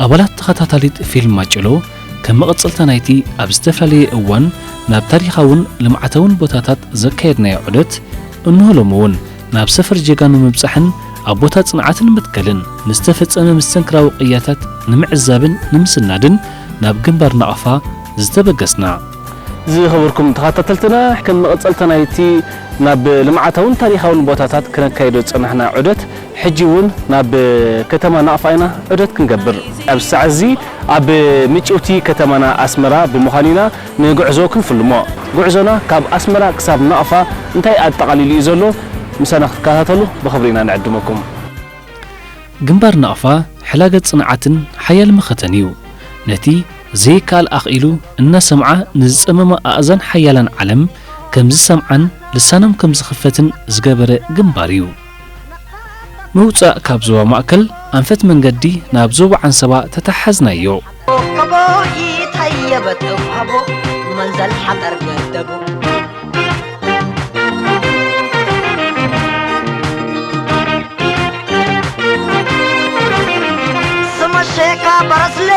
ኣባላት ተኸታታሊት ፊልም ማጨሎ፣ ከም መቐጸልታ ናይቲ ኣብ ዝተፈላለየ እዋን ናብ ታሪኻውን ልምዓታውን ቦታታት ዘካየድናዮ ዑደት፣ እንሆ ሎሚ እውን ናብ ሰፈር ጀጋኑ ምብጻሕን ኣብ ቦታ ጽንዓትን መትከልን ንዝተፈጸመ መስተንክራዊ ቅያታት ንምዕዛብን ንምስናድን ናብ ግንባር ናቕፋ ዝተበገስና። ዝኸበርኩም ተኸታተልትና፣ ከም መቐጸልታ ናይቲ ናብ ልምዓታውን ታሪኻውን ቦታታት ክነካይዶ ዝጸናሕና ዑደት፣ ሕጂ እውን ናብ ከተማ ናቕፋ ኢና ዑደት ክንገብር። ኣብዚ ሰዓት እዚ ኣብ ምጭውቲ ከተማና ኣስመራ ብምዃን ኢና ንጉዕዞ ክንፍልሞ። ጉዕዞና ካብ ኣስመራ ክሳብ ናቕፋ እንታይ ኣጠቓሊሉ እዩ ዘሎ? ምሳና ክትከታተሉ ብኽብሪ ኢና ንዕድመኩም። ግንባር ናቕፋ ሕላገት ጽንዓትን ሓያል መኸተን እዩ። ነቲ ዘይከኣል ኣኽኢሉ እናሰምዓ ንዝጸመማ ኣእዛን ሓያላን ዓለም ከም ዝሰምዓን ልሳኖም ከም ዝኽፈትን ዝገበረ ግንባር እዩ። ምውጻእ ካብ ዞባ ማእከል ኣንፈት መንገዲ ናብ ዞባ ዓንሰባ ተተሓዝናዮ። ከቦ ይታየበት እብሃቦ መንዘል ሓጠር ገደቡ። ስመሸካ በረስሌ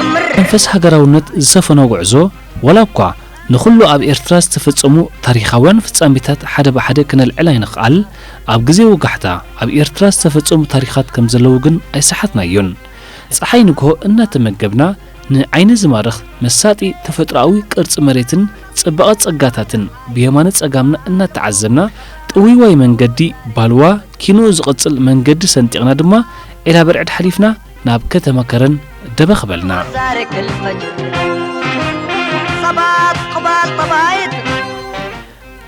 እምር መንፈስ ሃገራውነት ዝሰፈኖ ጉዕዞ፣ ዋላ እኳ ንኹሉ ኣብ ኤርትራ ዝተፈጸሙ ታሪኻውያን ፍጻሜታት ሓደ ብሓደ ክነልዕል ኣይንኽኣል፣ ኣብ ግዜ ወጋሕታ ኣብ ኤርትራ ዝተፈጸሙ ታሪኻት ከም ዘለዉ ግን ኣይሰሓትናዮን። ጸሓይ ንግሆ እናተመገብና፣ ንዓይኒ ዝማርኽ መሳጢ ተፈጥሮኣዊ ቅርጺ መሬትን ጽባቐ ጸጋታትን ብየማነ ጸጋምና እናተዓዘብና፣ ጥውይዋይ መንገዲ ባልዋ ኪንኡ ዝቕጽል መንገዲ ሰንጢቕና ድማ ዒላ በርዕድ ሓሊፍና ናብ ከተማ ከረን ደበኽ በልና። ዛርክ الفجر ሰባት ቅባል ጠባይት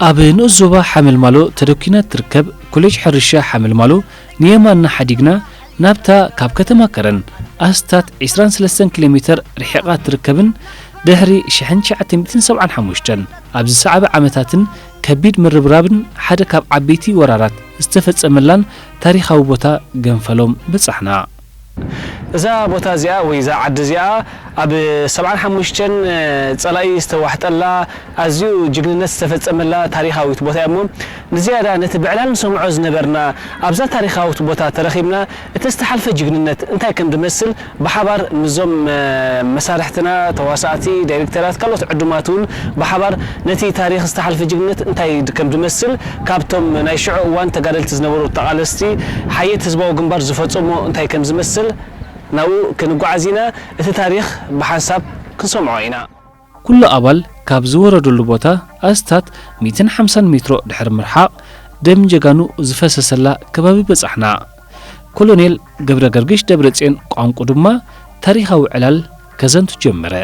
ኣብ ንኡስ ዞባ ሓመልማሎ ተደኲና እትርከብ ኮሌጅ ሕርሻ ሓመልማሎ ንየማንና ሓዲግና ናብታ ካብ ከተማ ከረን ኣስታት ዕስራን ሰለስተን ኪሎ ሜተር ርሒቓ እትርከብን ድሕሪ ሽሕን ትሽዓተ ሚእትን ሰብዓን ሓሙሽተን ኣብ ዝሰዓበ ዓመታትን ከቢድ ምርብራብን ሓደ ካብ ዓበይቲ ወራራት ዝተፈጸመላን ታሪኻዊ ቦታ ገንፈሎም በጻሕና። እዛ ቦታ እዚኣ ወይ እዛ ዓዲ እዚኣ ኣብ ሰብዓን ሓሙሽተን ጸላኢ ዝተዋሕጠላ ኣዝዩ ጅግንነት ዝተፈጸመላ ታሪኻዊት ቦታ እያ እሞ፣ ንዝያዳ ነቲ ብዕላል ንሰምዖ ዝነበርና ኣብዛ ታሪኻዊት ቦታ ተረኺብና እቲ ዝተሓልፈ ጅግንነት እንታይ ከም ዝመስል ብሓባር ምስዞም፣ እ፣ መሳርሕትና፣ ተዋሳእቲ፣ ዳይሬክተራት፣ ካልኦት ዕዱማት እውን ብሓባር ነቲ ታሪኽ ዝተሓልፈ ጅግንነት እንታይ ከም ዝመስል ካብቶም ናይ ሽዑ እዋን ተጋደልቲ ዝነበሩ ተቓለስቲ ሓየት ህዝባዊ ግንባር ዝፈጸሞ እንታይ ከም ዝመስል ናብኡ ክንጓዓዝ ኢና። እቲ ታሪኽ ብሓንሳብ ክንሰምዖ ኢና። ኩሉ ኣባል ካብ ዝወረደሉ ቦታ ኣስታት ሚእትን ሓምሳን ሜትሮ ድሕሪ ምርሓቕ፣ ደም ጀጋኑ ዝፈሰሰላ ከባቢ በጻሕና። ኮሎኔል ገብረ ገርግሽ ደብረጽዮን ቋንቁ ድማ ታሪኻዊ ዕላል ከዘንቱ ጀመረ።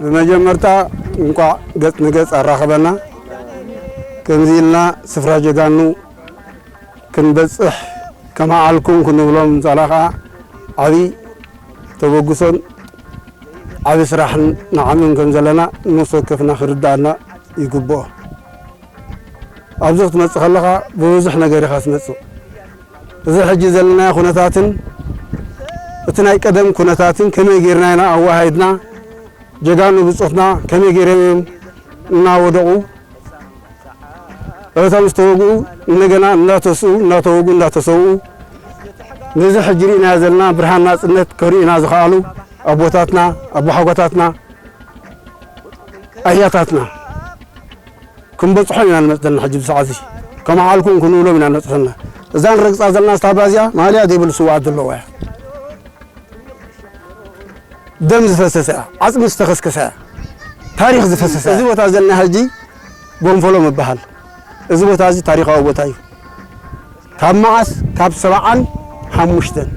ብመጀመርታ እንቋዕ ገጽ ንገጽ ኣራኸበና። ከምዚ ኢልና ስፍራ ጀጋኑ ክንበጽሕ ከመዓልኩም ክንብሎም ጻላ ኸዓ ዓቢ ተበግሶን ዓቢ ስራሕን ንዓምን ከም ዘለና ነፍሲ ወከፍና ክርድኣና ይግብኦ። ኣብዚ ክትመጽእ ከለኻ ብብዙሕ ነገር ኢኻ ትመጽእ። እዚ ሕጂ ዘለናዮ ኩነታትን እቲ ናይ ቀደም ኩነታትን ከመይ ጌርና ኢና ኣወሃሂድና፣ ጀጋኑ ብጾትና ከመይ ጌሮም እዮም እናወደቑ፣ እቶም ዝተወግኡ እንደገና እንዳተስኡ፣ እንዳተወግኡ፣ እንዳተሰውኡ፣ ነዚ ሕጂ ርኢናዮ ዘለና ብርሃን ናጽነት ከርእዩና ዝኸኣሉ ኣቦታትና፣ ኣቦሓጎታትና፣ ኣያታትና ክንበጽሖም ኢና ንመጽእ ዘለና። ሕጂ ብሰዓት እዚ ከመዓልኩም ክንብሎም ኢና ንመጽእ ዘለና። እዛ ንረግጻ ዘለና ስታባ እዚኣ ማልያ ዘይብሉ ስውኣት ዘለዋ እያ። ደም ዝፈሰሰ እያ፣ ዓጽሚ ዝተኸስከሰ እያ፣ ታሪኽ ዝፈሰሰ እያ። እዚ ቦታ ዘለና ሕጂ ጎንፈሎም ይበሃል። እዚ ቦታ እዚ ታሪኻዊ ቦታ እዩ። ካብ መዓስ? ካብ ሰብዓን ሓሙሽተን፣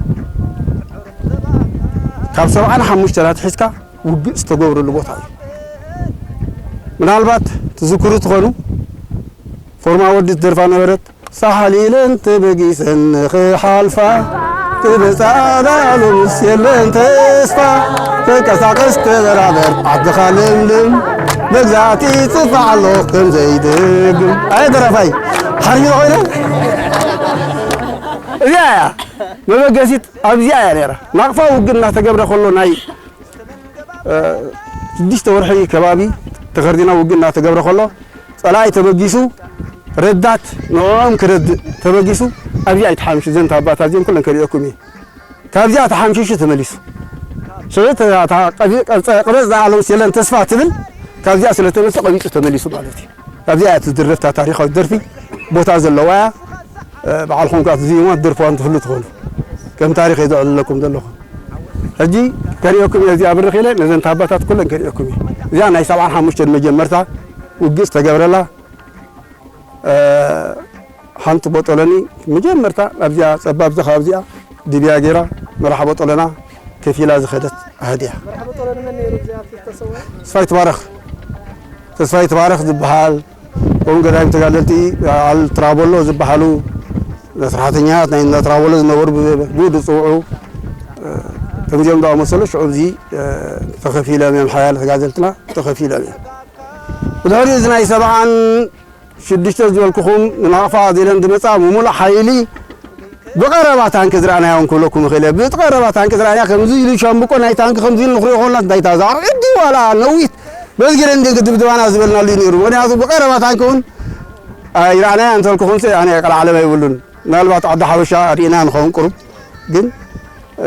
ካብ ሰብዓን ሓሙሽተን ኣትሒዝካ ውግእ ዝተገብረሉ ቦታ እዩ። ምናልባት ትዝክሩ ትኾኑ፣ ፎርማ ወዲ ትደርፋ ነበረት። ሳሕል ኢለን ተበጊሰን ንኽሓልፋ፣ ክበጻዳ ሎምስ የለን ተስፋ። ተንቀሳቐስ ተበራበር ዓድኻ ለምልም፣ መግዛእቲ ይጽፋዕ ኣሎ ከም ዘይደግም። ኣየ ደራፋይ፣ ሓርዩ ዶ ኮይነ? እዚኣ እያ መበገሲት፣ ኣብዚኣ እያ ነይራ። ናቕፋ ውግእ እናተገብረ ከሎ ናይ፣ እ፣ ሽዱሽተ ወርሒ ከባቢ ተኸርዲና ውግእ እናተገብረ ከሎ፣ ጸላኢ ተበጊሱ፣ ረዳት ንዕኦም ክረድእ ተበጊሱ፣ ኣብዚኣ ኣይትሓምሹ፣ እዘን ታባታት እዚአን ኩለን ከርእየኩም እየ። ካብዚኣ ተሓምሺሹ ተመሊሱ። ሽዑ እታ ቀቢ-፣ ቀብጸ-፣ ቅበጽ ዝኣሎም የለን ተስፋ ትብል፣ ካብዚኣ ስለ ተመልሰ ቀቢጹ ተመሊሱ ማለት እዩ። ካብዚኣ እያ ትድረፍ እታ ታሪኻዊት ደርፊ። ቦታ ዘለዋ እያ። እ፣ በዓልኹም ከኣ ትዝይዋ ትደርፍዋን ትፍሉ ትኾኑ። ከም ታሪኽ እየ ዘዕልለኩም ዘለኹ። ሕጂ ከርእየኩም እየ፣ እዚኣ ብርኽ ኢለ ነዘን ታባታት ኩለን ከርእየኩም እየ። እዚኣ ናይ ሰብዓን ሓሙሽተን መጀመርታ ውግእ ዝተገብረላ፣ እ፣ ሓንቲ ቦጦሎኒ መጀመርታ ኣብዚኣ ጸባብ እዛ ከባቢ እዚኣ ድብያ ገይራ መራሕ ቦጦሎና ከፊላ ዝኸደት ኣሃድ እያ። መራሕ ቦጦሎኒ መን ነይሩ? እዚኣ ኣብቲ ዝተሰወ? ተስፋይ ትባረኽ፣ ተስፋይ ትባረኽ ዝበሃል፣ ከምኡ ገዳይም ተጋደልቲ በዓል ትራቦሎ ዝበሃሉ ሰራሕተኛታት ናይ እንዳ ትራቦሎ ዝነበሩ ብ-፣ ብኡ ዝጽውዑ፣ እ፣ ከምዚኦም ዝኣመሰሉ ሽዑ እዚ፣ እ፣ ተኸፊሎም እዮም፣ ሓያለ ተጋደልትና ተኸፊሎም እዮም። ብድሕሪኡ እዚ ናይ ሰብዓን ሽዱሽተ ዝበልኩኹም ንናቕፋ ዜለን ዝመጻ ብምሉእ ሓይሊ ብቐረባ ታንኪ ዝረኣናዮ እውን ክብለኩም እኽእል እየ። ብቐረባ ታንኪ ዝረኣናዮ ከምዚ ኢሉ ሻምብቆ ናይ ታንኪ ከምዚ ኢሉ ንኽሪኦ ከለና እንታይ እታ ዛዕሮ ዕዲ ዋላ ነዊት በዝጊረ እንደ ግድብ ድባና ዝበልናሉ እዩ ነይሩ። ምኽንያቱ ብቐረባ ታንኪ እውን ኣይረኣናዮ እንተልኩኹምሲ ኣነ ቀልዓለም ኣይብሉን። ምናልባት ዓዲ ሓበሻ ርኢና ንኸውን ቁሩብ፣ ግን፣ እ፣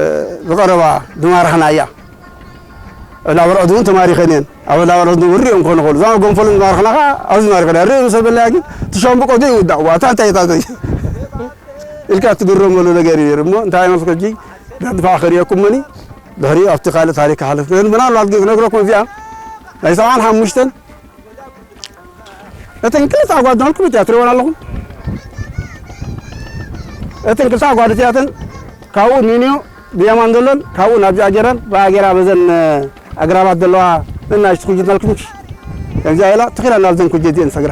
ብቐረባ ዝማረኽናያ። ኣብ ላብረቕት እውን ተማሪኸን እየን። ኣብ ላብረቕት እውን ሪኦም ክኾኑ ይኽእሉ። እዛ ጎንፎልን ዝማረኽና ኸዓ ኣብዚ ማሪኸና። ርኢ ምስ በልናያ ግን፣ እቲ ሻምብቆ ዘይውዳእ፣ ዋታ እንታይ እታ ዘይ-? ኢልካ እትግረመሉ ነገር እዩ ነይሩ። እሞ እንታይ ይመስልካ ሕጂ? ዳድፋዕ ከርእየኩም እሞኒ፣ ድሕሪኡ ኣብቲ ካልእ ታሪክ ክሓልፍ። ግን ምናልባት ግን ክነግረኩም እዚኣ ናይ ሰብዓን ሓሙሽተን እተን ክልተ ኣጓድናልኩም እቲኣ ትሪእወን ኣለኹም። እተን ክልተ ኣጓድ እቲኣተን ካብኡ ኒንዮ ብየማን ዘሎን ካብኡ ናብዚኣ ገይረን ብኣ ገይራ በዘን ኣግራባት ዘለዋ ነናሽቱ ኩጀትናልኩም ከምዚኣ ኢላ ትኺላ ናብዘን ኩጀ እዚአን ሰግራ።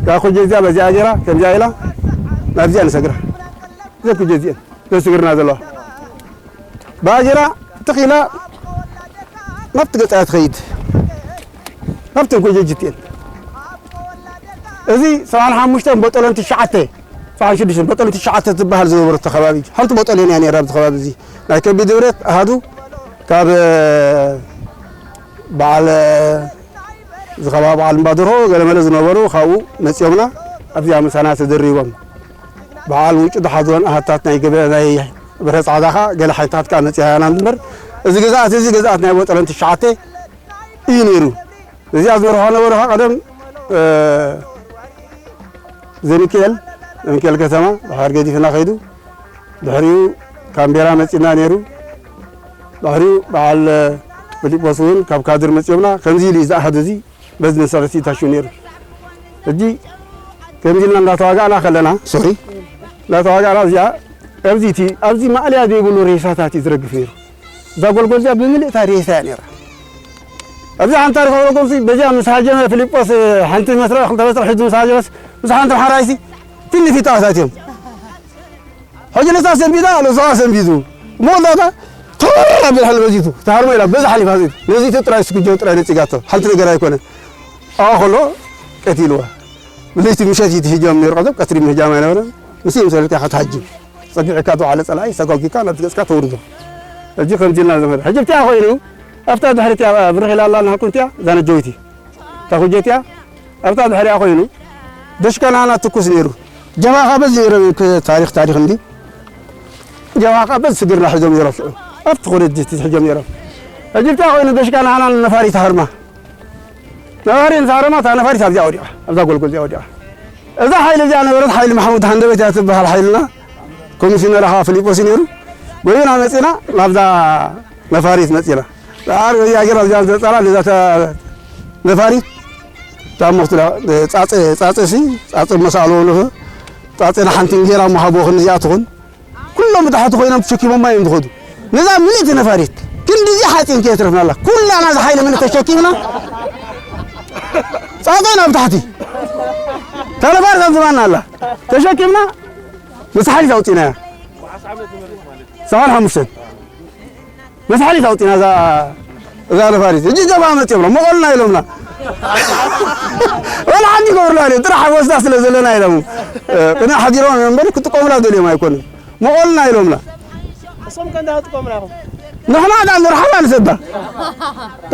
እዛ ኩጀ እዚኣ በዚኣ ገይራ ከምዚኣ ኢላ ናብዚኣን ሰግራ። እዘን ኩጀ እዚአን ዘስግርና ዘለዋ። ብኣ ገይራ ትኺላ ናብቲ ገጻ እያ ትኸይድ። ናብተን ኮጀጅት እየን። እዚ ሰብዓን ሓሙሽተን ቦጦሎን ትሽዓተ፣ ሰብዓን ሽዱሽተን ቦጦሎን ትሽዓተ ትበሃል ዝነበረት ከባቢ፣ ሓንቲ ቦጦሎን እያ ነይራ ኣብዚ ከባቢ እዚ። ናይ ከቢድ ንብረት ኣሃዱ ካብ በዓል፣ እዚ ከባቢ በዓል እምባደርሆ ገለመለ ዝነበሩ ካብኡ መጺኦምና ኣብዚኣ ምሳና ተደሪቦም። በዓል ውጩ ዝሓዝወን ኣሃታት ናይ ገበ-፣ ናይ ብረ ጻዕዳ ኸኣ ገለ ሓይልታት ከኣ መጺኣና እምበር፣ እዚ ግዝኣት እዚ ግዝኣት ናይ ቦጦሎን ትሽዓተ እዩ ነይሩ። እዚኣ ዝመርሖ ነበሩ ኸኣ ቀደም፣ እ፣ ዘሚካኤል፣ ዘሚካኤል ከተማ ድሓር ገዲፍና ኸይዱ። ድሕሪኡ ካምቤራ መጺና ነይሩ። ድሕሪኡ በዓል ፊሊጶስ እውን ካብ ካድር መጺኦምና። ከምዚ ኢሉ እዩ ዝኣሃድ እዚ በዚ መሰረት እዩ ታሽዩ ነይሩ። ሕጂ ከምዚ ኢልና እንዳተዋጋእና ከለና፣ ሶሪ፣ እንዳተዋጋእና እዚኣ ኣብዚ እቲ፣ ኣብዚ ማእለያ ዘይብሉ ሬሳታት እዩ ዝረግፍ ነይሩ። እዛ ጎልጎል እዚኣ ብምልእታ ሬሳ እያ ነይራ። ኣብዚ ሓንቲ ታሪኻዊ ጎልጎል በዚኣ ምስ ሃጀመ ፊሊጶስ ሓንቲ መስርዕ፣ ክልተ መስርዕ ሒዙ ምስ ሃጀመስ ምስ ሓንቲ መሓራይሲ ትንፊት ኣታትዮም። ሕጂ ነታ ሰንቢዳ፣ ነዛ ሰንቢዱ። እሞ ወላታ ተወራ ብልሐል በዚቱ። ተሃርሞ ኢላ በዛ ሓሊፋ ዘይቱ። ነዚቱ ጥራይ ስግጀው ጥራይ ነጺጋቶ። ሓንቲ ነገር ኣይኮነ። ኣዋ ከሎ ቀቲልዋ። ብለይቲ ምሸት እዩ ትህጀም ነይሩ። ቀደም ቀትሪ ምህጃም ኣይነበረን። ምስ እዮም ሰሪርካ ኢኻ ትሃጅም። ጸጊዕካ ዝወዓለ ጸላኢ ሰጓጒካ ናብቲ ገጽካ ተውርዶ። ሕጂ ከምዚ ኢልና ዘመድ። ሕጂ ብቲኣ ኮይኑ፣ ኣብታ ድሕሪት እያ ብርኽ ኢላ ኣላ ናሃልኩም እቲኣ፣ እዛ ነጀዊት እዩ። እታ ኩጀት እያ። ኣብታ ድሕሪኣ ኮይኑ ደሽካ ናና ትኩስ ነይሩ። ጀብሃኻ በዚ ነይሮም ክ-፣ ታሪኽ ታሪኽ እንዲ። ጀብሃኻ በዚ ስግርና ሒዞም ነይሮም ሽዑ። ኣብቲ ኮሌጅ እቲ ሒዞም ነይሮም። ሕጂ እንታይ ኮይኑ ደሽካ ናና ነፋሪት ሃርማ። ነፋሪት ምስ ሃረማ እታ ነፋሪት ኣብዚኣ ወዲቓ። ኣብዛ ጎልጎል እዚኣ ወዲቓ። እዛ ሓይሊ እዚኣ ነበረት ሓይሊ ማሕሙድ ሃንደበት እያ ትበሃል ሓይልና። ኮሚሽነር ኣኻ ፊሊጶስ እዩ ነይሩ። ጎይና መጺና ናብዛ ነፋሪት መጺና። ደሓር ወያ ገይራ እዚኣ ዘጸላ ነዛ ተ-፣ ነፋሪት ታሞ ክትላ ጻጸ፣ ጻጸ ሲ፣ ጻጸ መሳሎ ንኸ፣ ጻጸ ንሓንቲ እንጌራ መሃቦ ክንዚኣ ትኹን። ኩሎም ብታሕቲ ኮይኖም ተሸኪሞማ እዮም ዝኸዱ። ነዛ ምልእቲ ነፋሪት ክንድዚ ሓፂን ከየትረፍናላ። ኩላና እዛ ሓይሊ ምልእቲ ተሸኪምና ጻጸ ናብ ታሕቲ። እታ ነፋሪት ኣብ ዝባና ኣላ። ተሸኪምና መሳሓሊት ኣውፂናያ። ሰብዓን ሓሙሽተን። መሳሓሊት ኣውፂና እዛ፣ እዛ ነፋሪት። ሕጂ ጀብሃ መፂኦምና፣ መቐሉና ኢሎምና። ወላ ሓንቲ ይገብሩና እዮም። ጥራሕ ወስዳ ስለ ዘለና ኢሎም። እ፣ ቅድሚ ሓዲሮም እዮም እምበር ክጥቀሙላ ደልዮም ኣይኮኑን። መቐሉና ኢሎምና። እሶም ከ እንታይ ክጥቀሙላ ኢኹም? ንሕና ዳ ንርሓባ ንሰዳ።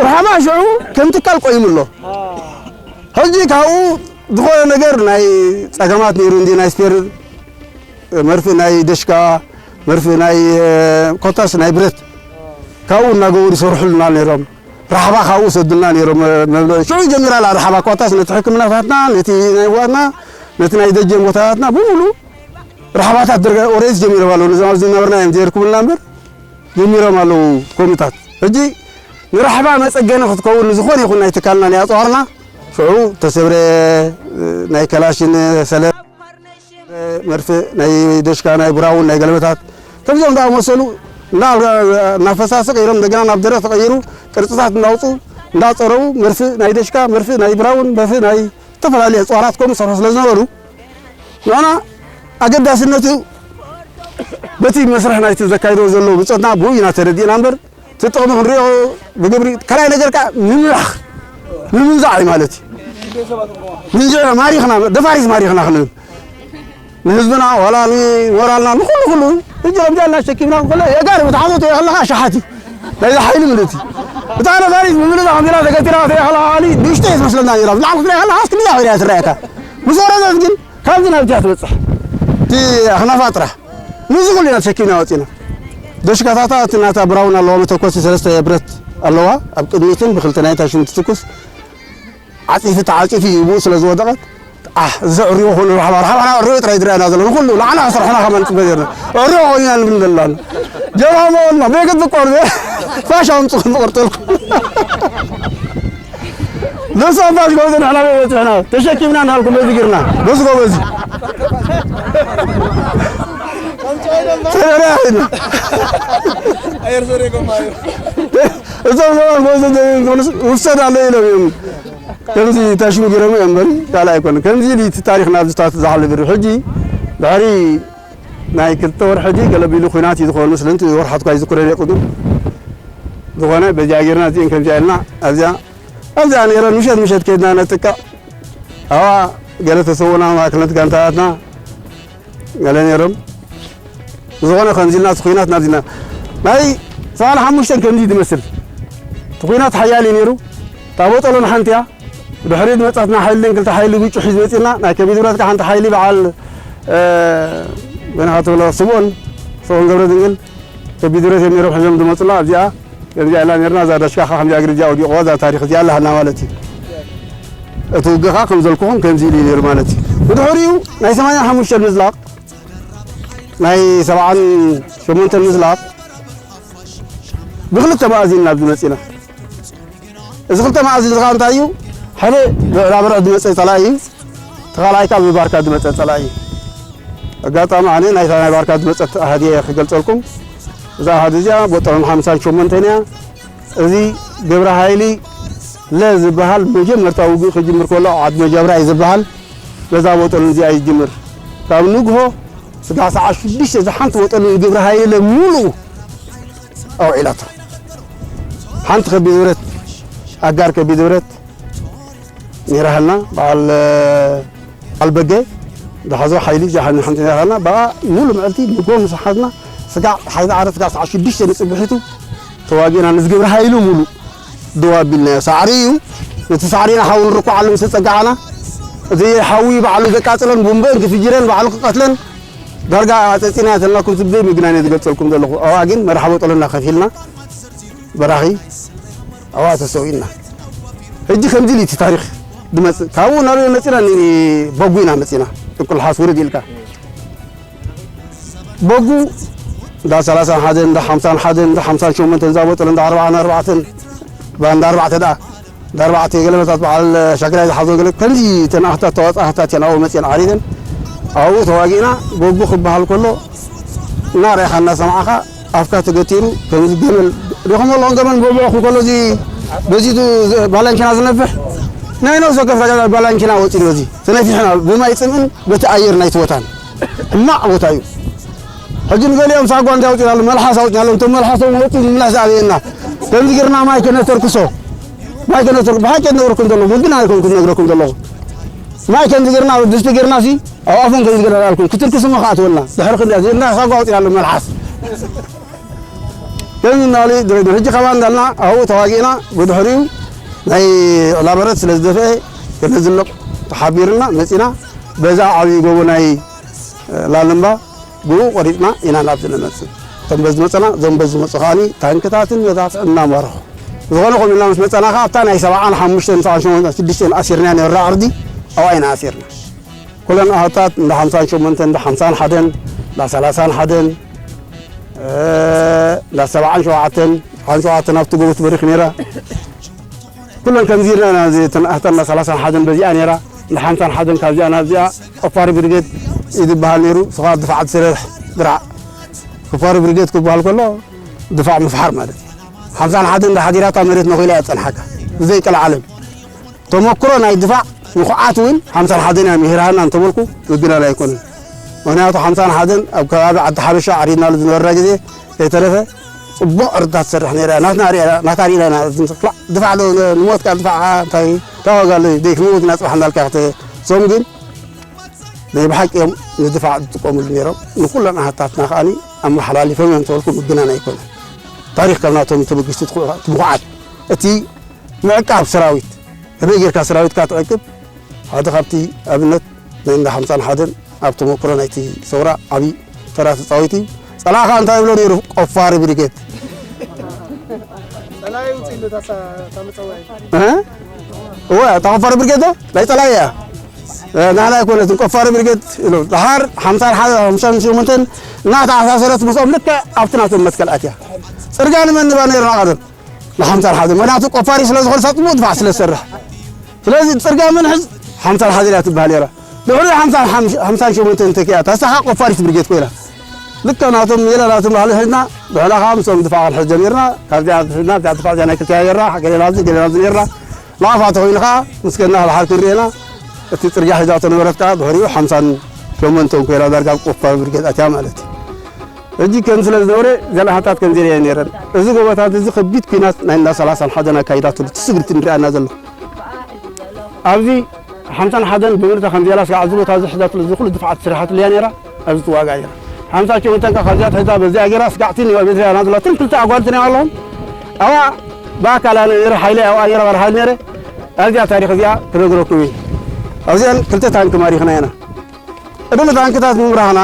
ርሓባ ሽዑ ከም ትካል ቆይሙ ኣሎ። ሕጂ ካብኡ ዝኾነ ነገር ናይ ጸገማት ነይሩ እንዲ ናይ ስፔር መርፍእ ናይ ደሽካ መርፍእ ናይ ኮታስ ናይ ብረት ካብኡ እናገበሩ ይሰርሑልና ነይሮም። ራሕባ ካብኡ ሰዱልና ነይሮም። መብልዒ ሽዑ ጀሚራ ኣላ ራሕባ ኮታስ ነቲ ሕክምናታትና፣ ነቲ ናይ ዋና፣ ነቲ ናይ ደጀን ቦታታትና ብምሉ ራሕባታት ደርጋ ኦሬንስ ጀሚሮም ኣለዉ። ነዞም ኣብዚ ዝነበርና እዮም ዘይርከቡልና እምበር ጀሚሮም ኣለዉ ኮሚታት። ሕጂ ንራሕባ መጸገኒ ክትከውን ንዝኾነ ይኹን ናይ ትካልና ናይ ኣጽዋርና ሽዑ ተሰብረ ናይ ከላሽን ሰለ መርፍእ ናይ ደሽካ ናይ ብራውን ናይ ገለመታት ከምዚኦም ዝኣመሰሉ እናፈሳሰ ቀይሮም እንደገና ናብ ደረት ተቐይሩ ቅርፅታት እናውፁ እንዳፀረቡ መርፍእ ናይ ደሽካ መርፍእ ናይ ብራውን መርፍእ ናይ ዝተፈላለዩ እፅዋራት ከምኡ ዝሰርሑ ስለ ዝነበሩ ንና ኣገዳስነቱ በቲ መስርሕ ናይቲ ዘካይዶ ዘሎ ብፆትና ብኡ ኢና ተረዲእና እምበር እቲ ጥቕሚ ክንሪኦ ብግብሪ ካልኣይ ነገር ከዓ ምምራሕ ምምንዛዕ እዩ ማለት እዩ። ምንዝዕ ማሪኽና ደፋሪስ ማሪኽና ክንብል ንህዝብና ዋላ ንሞራልና ንኩሉ ኩሉ እጅ ከምዚ ኣላ ሸኪምና ከሎ የጋር ብትሓዞ ትሪኦ ከለኻ ሸሓት እዩ ናይዚ ሓይሊ ምልእቲ እታ ነፋሪት ብምልእታ ከምዚላ ተገቲራ ትሪኦ ከለኻ ኸሊ ንእሽቶ እየ ዝመስለና ነራ ብላዕሊ ክትሪኦ ከለኻ እስክንያ ኮይና እያ ትረኣየካ ምስ ወረደት ግን ካብዚ ናብዚኣ ትበፅሕ እቲ ኣኽናፋ ጥራሕ ንዚ ኩሉ ኢና ተሸኪምና ወፂና ደሽካታታ እቲ ናታ ብራውን ኣለዋ መተኮሲ ሰለስተ ብረት ኣለዋ ኣብ ቅድሚትን ብክልተ ናይታ ሽንቲ ትኩስ ዓፂፊ ተዓፂፊ እዩ ብኡ ስለ ዝወደቐት ኣሕ እዚ ዕርዮ ኮኑ ራሕባ ራሕባ ዕርዮ ጥራይ ዝረኣና ዘሎ ንኩሉ ንዓና ክሰርሑና ከማን ፅበ ጌርና ዕርዮ ኮይና ንብል ዘለና ጀብሃ መቐልና ቤገት ዝቆርበ ፋሽ ኣምፅኹ ንቆርጠልኩ ንሶም ፋሽ ጎብዘ ንሕና በይ በፅሕና ተሸኪምና እናልኩም በዚ ጌርና በዚ ጎበዚ ተደራያሕና እዞም ሰባት ጎበዘ ውሰድ ኣሎ ኢሎም እዮም ከምዚ ተሽሙ ገይሮም እዮም እምበር ካልእ ኣይኮነን። ከምዚ ኢሉ እቲ ታሪኽና ኣብዚ ዝሓልፍ ይርእ። ሕጂ ድሕሪ ናይ ክልተ ወርሒ ድዩ ገለ ቢሉ ኲናት እዩ ዝኸውን መስለኒ። እቲ ወርሓት እኳ ኣይዝክሮን እየ ቅድም። ዝኾነ በዚኣ ጌርና እዚአን ከምዚኣ ኢልና ኣብዚኣ ኣብዚኣ ነይረን ምሸት ምሸት ከይድና ነጥቅዕ። ኣብኣ ገለ ተሰውና ማእከላት ጋንታታትና ገለ ነይሮም። ዝኾነ ከምዚ ኢልና እቲ ኲናት ናብዚና ናይ ሰብዓን ሓሙሽተን ከምዚ ዝመስል እቲ ኲናት ሓያል እዩ ነይሩ። እታ ቦጦሎን ሓንቲ እያ። ብድሕሪኡ ዝመጻትና ሓይሊ ክልተ ሓይሊ ጉጭ ሒዝ መጺና ናይ ከቢድ ብረት ሓንቲ ሓይሊ በዓል በናኻ ትብሎ ስምኦን ስምኦን ገብረ ድንግል ከቢድ ብረት እዮም ነይሮም ሒዞም ዝመጹና ኣብዚኣ ከምዚኣ ኢልና ነርና እዛ ደሽካ ከ ከምዚኣ ግርጃ ወዲቕዋ እዛ ታሪኽ እዚኣ ኣለሃና ማለት እዩ። እቲ ውግእ ከ ከም ዘልኩኹም ከምዚ ኢሉ እዩ ነይሩ ማለት እዩ። ብድሕሪኡ ናይ ሰማንያን ሓሙሽተን ምዝላቕ ናይ ሰብዓን ሸሞንተን ምዝላቕ ብክልተ መኣዝን ናብ ዝመጺና እዚ ክልተ መኣዝን ዝኻ እንታይ እዩ ሓደ ብዕራብርዕ ዝመጸ ጸላኢ እዩ ተኻልኣይ ካብ ብባርካ ዝመጸ ጸላኢ እዩ ኣጋጣሚ ኣነ ናይታ ናይ ባርካ ዝመጸት ኣሃድ እየ ክገልጸልኩም እዛ ኣሃድ እዚኣ ቦጠሮን ሓምሳን ሸሞንተን እያ እዚ ግብረ ሃይሊ ለ ዝበሃል መጀመርታ ውግእ ክጅምር ከሎ ዓድ መጃብራ እዩ ዝበሃል በዛ ቦጠሮን እዚኣ ይጅምር ካብ ንግሆ ስጋዕ ሰዓት ሽዱሽተ ዝሓንቲ ወጠሉ ግብረ ሃይለ ሙሉ ኣውዒላቶ ሓንቲ ከቢድ ብረት ኣጋር ከቢድ ብረት ነይራሃልና በዓል በዓል በገ ዝሓዞ ሓይሊ እዚኣ ሓንቲ ነይራሃልና ብኣ ሙሉ መዕልቲ ንጎ ምስ ሓዝና ስጋዕ ሓይሊ ዓረ ስጋዕ ሰዓት ሽዱሽተ ንፅብሒቱ ተዋጊእና ንዝግብረ ሃይሉ ሙሉ ደው ኣቢልናዮ። ሳዕሪ እዩ። ነቲ ሳዕሪ ኢና ሓዊ ንርኩዓሉ ምስ ተጸጋዕና፣ እቲ ሓዊ ባዕሉ ዘቃጽለን፣ ቦምበን ክፍጅረን፣ ባዕሉ ክቀትለን፣ ዳርጋ ኣጸጺና ተለናኩም፣ ብዘይ ምግናን እየ ዝገልጸልኩም ዘለኹ። ኣብኣ ግን መርሓቦ ጠሎና ከፊልና፣ በራኺ ኣብኣ ተሰዊእና። ሕጂ ከምዚ ኢሉ እቲ ታሪኽ ዝመጽእ። ካብኡ ናበይ መጺና? ንበጉ ኢና መጺና። ጥንቁልሓስ ውርድ ኢልካ። በጉ እንዳ ሰላሳን ሓደን፣ እንዳ ሓምሳን ሓደን፣ እንዳ ሓምሳን ሸሞንተን፣ እንዳ ቦጠል፣ እንዳ ኣርባዓን ኣርባዕተን፣ እንዳ ኣርባዕተ ደኣ፣ እንዳ ኣርባዕተ ገለመታት በዓል ሻግራይ ዝሓዞ ገለ፣ ከምዚ እተን ኣህታት ተዋፅኣ ኣህታት እየን ኣብኡ መፅየን ዓሪደን። ኣብኡ ተዋጊእና፣ በጉ ክበሃል ከሎ፣ እናረኣኻ እናሰማዕኻ፣ ኣፍካ ተገቲሩ፣ ከምዚ ገመል፣ ሪኹም ኣለኹም ገመል ምበልዑ ከሎ፣ እዚ፣ በዚ ቱ-፣ ባላንኪና ዝነፍሕ፣ ናይ ነፍሲ ወከፍ ተጋዳላይ ባላንኪና ወፂኡ በዚ፣ ተነፊሕና፣ ብማይ ፅምእን በቲ ኣየር ናይቲ ቦታን። ሕማቕ ቦታ እዩ። ሕጂ ንገሊኦም ሳጓ እንታይ ኣውፂእናሉ? መልሓስ ኣውፂእናሎም። እቶም መልሓሶም ወፂኡ ምምላስ ኣበየና። ከምዚ ጌርና ማይ ከነተርክሶ። ማይ ከነተር-፣ ብሓቂ ነግረኩም ዘለኹ፣ ወግና ኣይኮንኩ ነግረኩም ዘለኹ። ማይ ከምዚ ጌርና፣ ድስቲ ጌርና ሲ፣ ኣብ ኣፎም ከምዚ ጌርና ኣልኩም። ክትርክሱ ሞ ከኣትወልና። ድሕሪ ክንዲ፣ እና ሳጓ ኣውፂእናሎም መልሓስ። ከምዚ እናበሉ ድረዱ። ሕጂ ካባን እንዳልና ኣብኡ ተዋጊእና፣ ብድሕሪኡ ናይ ላበረት ስለ ዝደፍአ፣ ከነዝልቕ ተሓቢርና መፂና። በዛ ዓብዪ ጎቦ ናይ ላልምባ ብኡ ቆሪፅና ኢና ናብዚ ንመፅእ። እቶም በዚ መፀና፣ እዞም በዚ መፁ ከዓኒ ታንክታትን መዳፍዕ እናማረኹ። ዝኾነ ኮም ኢልና ምስ መፀና ከዓ ኣብታ ናይ ሰብዓን ሓሙሽተን፣ ሰብዓን ሸሞንተን፣ ሽዱሽተን ኣሲርና ነራ ዓርዲ ኣብኣ ኢና ኣሲርና። ኩለን ኣሃታት እንዳ ሓምሳን ሸሞንተን፣ እንዳ ሓምሳን ሓደን፣ እንዳ ሰላሳን ሓደን፣ እ፣ እንዳ ሰብዓን ሸውዓተን፣ ሰብዓን ሸውዓተን ኣብቲ ጎቦ ትበሪኽ ነይራ። ኩለን ከምዚ ኢልና ኢና፣ እዚ እተን ኣህታና ሰላሳን ሓደን በዚኣ ነይራ፣ እንዳ ሓምሳን ሓደን ካብዚኣ ናብዚኣ ቆፋሪ ብርጌድ እዩ ዝበሃል ነይሩ። ስኻ ድፋዕ ትሰርሕ ድራዕ ቆፋሪ ብርጌድ ክበሃል ከሎ ድፋዕ ምፍሓር ማለት እዩ። ሓምሳን ሓደን እንዳ ሓዲራታ መሬት ነኺላ እያ ዝጸንሓካ ብዘይ ቀልዓለም። ተመክሮ ናይ ድፋዕ ንኹዓት እውን ሓምሳን ሓደን እያ ምሂራና እንተበልኩ ምግናን ኣይኮነን። ምኽንያቱ ሓምሳን ሓደን ኣብ ከባቢ ዓዲ ሓበሻ ዓሪድናሉ ዝነበርና ግዜ ከይተረፈ ጽቡቕ ዕርድታት ትሰርሕ ነይራ እያ። ናትና ሪእና፣ ናታ ሪእና ኢና ዝንስክላ። ድፋዕ ዶ ንሞት፣ ካብ ድፋዕ እንታይ፣ እንታይ ዋጋ ኣለዎ? ደይ ክንሞት ኢና ጽባሕ እንዳልካ ክትሶም ግን ናይ ብሓቂ እዮም ንድፋዕ ዝጥቀሙሉ ነይሮም። ንኹለን ኣሃታትና ከዓኒ ኣመሓላሊፎም እዮም ተበልኩ ምግናን ኣይኮነን። ታሪኽ ካብ ናቶም ተበጊሱ ትኹ-፣ ትምኹዓት። እቲ ምዕቃብ ሰራዊት፣ ከመይ ጌርካ ሰራዊትካ ትዕቅብ? ሓደ ካብቲ ኣብነት ናይ እንዳ ሓምሳን ሓደን ኣብ ተመክሮ ናይቲ ሰውራ ዓቢ ተራ ተጻዊት እዩ። ጸላእኻ እንታይ ይብሎ ነይሩ? ቆፋሪ ብሪጌድ። ጸላኢ ውጽእ ኢሉ እታ ሳ-፣ እታ መጸውዒ። እ? እወ፣ እታ ቆፋሪ ብሪጌድ ዶ? ናይ ጸላኢ እያ። እ፣ ናህና ኣይኮነትን፣ ቆፋሪ ብሪጌድ ኢሉ። ደሓር ሓምሳን ሓደን፣ ሓምሳን ሸሞንተን እናተኣሳሰረት ምስኦም ልክዕ ኣብቲ ናቶም መትከል ኣትያ። ጽርግያ ንመን ንባ ነይርና ቀደም? ንሓምሳን ሓደን። ምኽንያቱ ቆፋሪ ስለ ዝኾነ፣ ሳጥሙ ድፋዕ ስለ ዝሰርሕ። ስለዚ ጽርግያ መን ሕዝ ሓምሳን ሓደን እያ ትበሃል ነይራ። ድሕሪ ሓምሳን ሓምሳን ሸሞንተን ተኪኣ፣ ታሳኻ ቆፋሪት ብርጌድ ኮይና። ልክዕ ናቶም ሜላ ናቶም ባህሊ ሒዝና፣ ብሕዳ ከዓ ምስኦም ድፋዕ ክንሕዝ ጀሚርና። ካብዚኣ ሒዝና፣ እዚኣ ድፋዕ እዚኣ ናይ ክልቲኣ ነይራ፣ ገሌና ኣብዚ፣ ገሌና ኣብዚ ነይርና። ናቕፋ ተኾይኑ ከዓ፣ ምስ ከድና ብሓር ክንሪኤና፣ እቲ ጽርግያ ሒዛቶ ነበረት ከዓ፣ ድሕሪኡ ሓምሳን ሸሞንተን ኮይና ዳርጋ ኣብ ቆፋሪ ብርጌድ ኣትያ ማለት እዩ። ሕጂ ከም ስለ ዝነበረ፣ እዘን ኣሃታት ከም ዘሪኤን ነይረን። እዚ ጎቦታት እዚ ከቢድ ኲናት ናይ እንዳ ሰላሳን ሓደን ኣካይዳትሉ፣ እቲ ስግርቲ ንሪኣና ዘሎ። ኣብዚ ሓምሳን ሓደን ብምርታ ከም ዘላ ስጋዕ፣ እዚ ቦታ እዚ ሕዛትሉ፣ እዚ ኩሉ ድፍዓት ስራሓትሉ እያ ነይራ፣ ኣብዚ ትዋጋእ ነይራ። ሓምሳን ሸሞንተን ከ ካብዚኣ ትሕዛ፣ በዚኣ ገይራ፣ ስጋዕቲ ንዋ ቤት ሪኣና ዘላ፣ እተን ክልተ ኣጓልቲ ናይ ኣለኹም። ኣብኣ ብኣካል ኣነ ነይረ፣ ሓይለ ኣብኣ ነይረ፣ ባር ሓይለ ነይረ። ኣብዚኣ ታሪኽ እዚኣ ክነግረኩም እየ። ኣብዚኣን ክልተ ታንክ ማሪኽና ኢና። ቅድሚ ታንክታት ምምራህና፣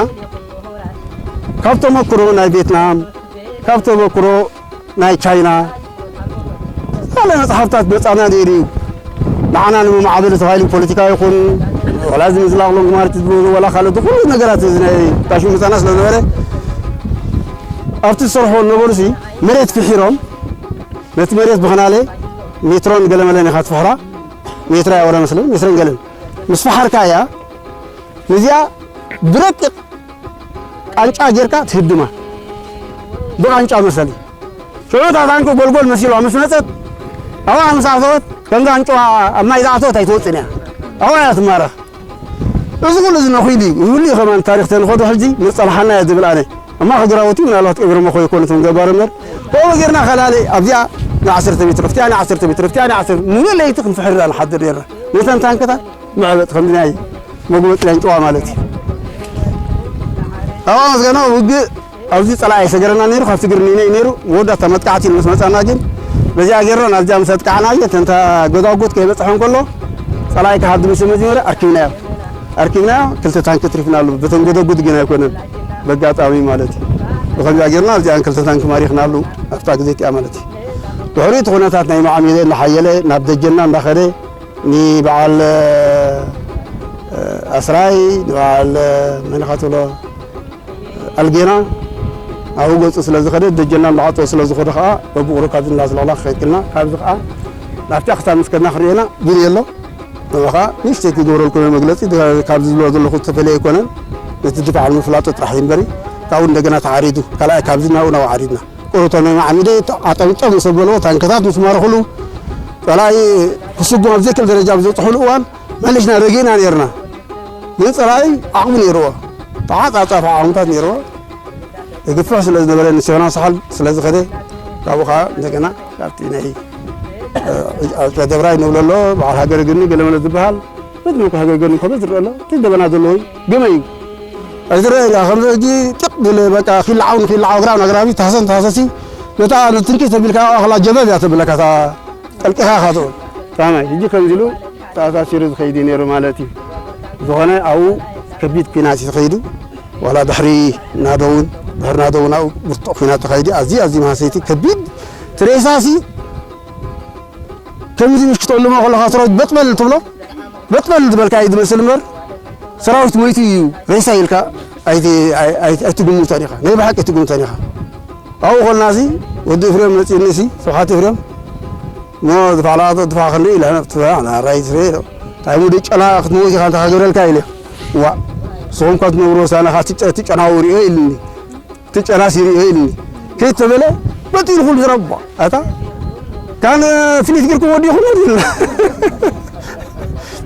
ካብ ተመክሮ ናይ ቬትናም፣ ካብ ተመክሮ ናይ ቻይና፣ ካልእ መጽሓፍታት መጻና ነይሩ እዩ። ንዓና ንምማዕበሊ ተባሂሉ ፖለቲካ ይኹን፣ ዋላ እዚ ምዝላቕ ሎንግ ማርች ዝብሉ፣ ዋላ ካልኦት ኩሉ ነገራት እዚ ናይ ታሽሙ መጻና ስለ ዝነበረ፣ ኣብቲ ዝሰርሕዎ ዝነበሩሲ መሬት ፍሒሮም፣ ነቲ መሬት ብኸናለ ሜትሮን ገለመለን ኢኻ ትፍሕራ፣ ሜትራ እያ ወረ መስለኒ፣ ሜትሮን ገለን ምስ ፈሓርካ እያ፣ ነዚኣ ብረቂቕ ቃንጫ ጌርካ ትህድማ። ብቃንጫ መሰሊ። ሽዑ እታ ታንኪ ጎልጎል መሲልዋ ምስ መጸት፣ ኣብኣ ምስ ኣተወት፣ ከምዛ ኣንጭዋ ኣብ ማይ ዝኣተወት ኣይትወጽእን እያ። ኣብኣ እያ ትማረኽ። እዚ ኩሉ እዚ ነኺሉ እዩ። ይህሉ እዩ ከማን ታሪኽ ተንኸዶ ሕጂ ንጸንሓና እያ ዝብል ኣነ። እማ ክግራውቲ ምናልባት ቀቢሮሞ ከይኮኑ እቶም ገባር እምበር። ከምኡ ጌርና ከላሊ ኣብዚኣ ንዓሰርተ ሜትሮ፣ ኣብቲኣ ንዓሰርተ ሜትሮ፣ ኣብቲኣ ንዓሰርተ፣ ሙሉእ ለይቲ ክንፍሕር ኢና ንሓድር ኔርና። ነተን ታንክታት መዕበጥ ከምዚ ናይ መጉበጢ ናይ ኣንጭዋ ማለት እዩ። ኣብኣ ምስ ገና ውግእ ኣብዚ ጸላኢ ኣይሰገረና ነይሩ፣ ካብ ስግር ንኢነ እዩ ነይሩ። መወዳእታ መጥቃዕቲ ኢሉ ምስ መጻና ግን በዚኣ ጌርና ናብዚኣ ምስ ኣጥቃዕናዮ፣ እተን እታ ጎዛጉት ከይበጽሖ እንከሎ ጸላኢ ክሃድም ምስ መጀመርያ ኣርኪብናዮ። ኣርኪብናዮ፣ ክልተ ታንክ ትሪፍናሉ። በተን ጎዛጉት ግን ኣይኮነን፣ በጋጣሚ ማለት እዩ። ብኸምዚኣ ጌርና ኣብዚኣን ክልተ ታንክ ማሪኽናሉ ኣብታ ግዜ እቲኣ ማለት እዩ። ድሕሪኡ እቲ ኩነታት ናይ መዓሚለ እናሓየለ ናብ ደጀና እንዳኸደ ንበዓል፣ እ፣ ኣስራይ፣ ንበዓል፣ እ፣ መን ኢኻ ትብሎ? ኣልጌና ኣብኡ ገጹ ስለ ዝኸደ፣ ደጀና እንዳዓጸወ ስለ ዝኸደ ኸኣ፣ በብቑሩብ ካብዚ እንዳዝለቕለቕ ክኸይድ ክልና፣ ካብዚ ኸኣ ናብቲ ኣኽታም ምስ ከድና ክርእየና፣ ቢል የሎ። ንዑ ኸኣ ንእሽተይ ክገብረልኩም እየ መግለጺ፣ ድ-፣ ካብዚ ዝብሎ ዘለኹ ዝተፈለየ ኣይኮነን። ነቲ ድፋዕ ንምፍላጡ ጥራሕ እዩ እምበሪ፣ ካብኡ እንደገና ተዓሪዱ፣ ካልኣይ ካብዚ ናብኡ፣ ናብኡ ዓሪድና። ቁሩብ እቶም ናይ መዓሚደ ዓጠምጠም ምስ ኣበልዎ፣ ታንክታት ምስ ማረኹሉ፣ ጸላኢ ክስጉም ኣብ ዘይክእል ደረጃ ኣብ ዝበጽሑሉ እዋን፣ መሊስና ረጊእና ኔርና። ግን ጸላኢ ዓቕሚ ኔርዎ። ተዓጻጻፊ ዓቕምታት ኔርዎ። ይግፍሕ ስለ ዝነበረ፣ ንሴና ሳሕል ስለ ዝኸደ፣ ካብኡ ኸዓ እንደገና ካብቲ ናይ፣ እ፣ ኣውጫ ደብራይ ንብሎ ኣሎ፣ በዓል ሃገረ ግኒ ገለመለ ዝበሃል፣ በዚ መልክዕ ሃገረ ግኒ ከሎ ዝረአ ኣሎ። እቲ ደበና ዘለዎ እዩ፣ ግመ እዩ። ኣይዝረአ ኢላ፣ ከምዚ ሕጂ ጥቕ ዝለ በቃ፣ ኺላዓው ንኺላዓው፣ ኣግራብ ንኣግራብ፣ ታህሰን ታህሰሲ፣ ነታ ንትንኪ ተቢልካ፣ ኣኽላ ጀበብ እያ ተብለካ፣ እታ ጠልቂኻ ኢኻ ትብል። ከመይ፣ ሕጂ ከምዚ ኢሉ ተኣሳሲሩ ዝኸይድ እዩ ነይሩ ማለት እዩ። ዝኾነ ኣብኡ ከቢድ ኲናት እዩ ተኸይዱ። ዋላ ድሕሪ ናደውን ድሕሪ ናደውን ኣብኡ ብርቱዕ ኲናት ተኻይዲ ኣዝዩ ኣዝዩ መሃሰይቲ ከቢድ ትሬሳሲ ከምዚ ምሽ ክትዕልሞ ከለኻ ሰራዊት በጥበል ትብሎ በጥበል ዝበልካ እዩ ዝመስል እምበር ሰራዊት ሞይቱ እዩ ሬሳ ኢልካ ኣይትግምቶን ኢኻ። ናይ ብሓቂ ኣይትግምቶን ኢኻ። ኣብኡ ከለናሲ ወዲ እፍሬም መጺእኒሲ ስብሓት እፍሬም እሞ ዝፋዕላ ድፋ ክንርኢ ኢለ ትበላ ራይ ስሬ እንታይ ሙድ ጨና ክትመውት ኢኻ እንተ ክገብረልካ ኢለ ዋ ንስኹም እኳ ትነብሩ ሳና እቲ ጨናዊ ሪኦ ኢልኒ እቲ ጨና ሲሪኦ ኢልኒ ከይተበለ በጢሉ ኩሉ ዝረባ ኣታ ካን ፍሊት ግርኩም ወዲኹም ኢልና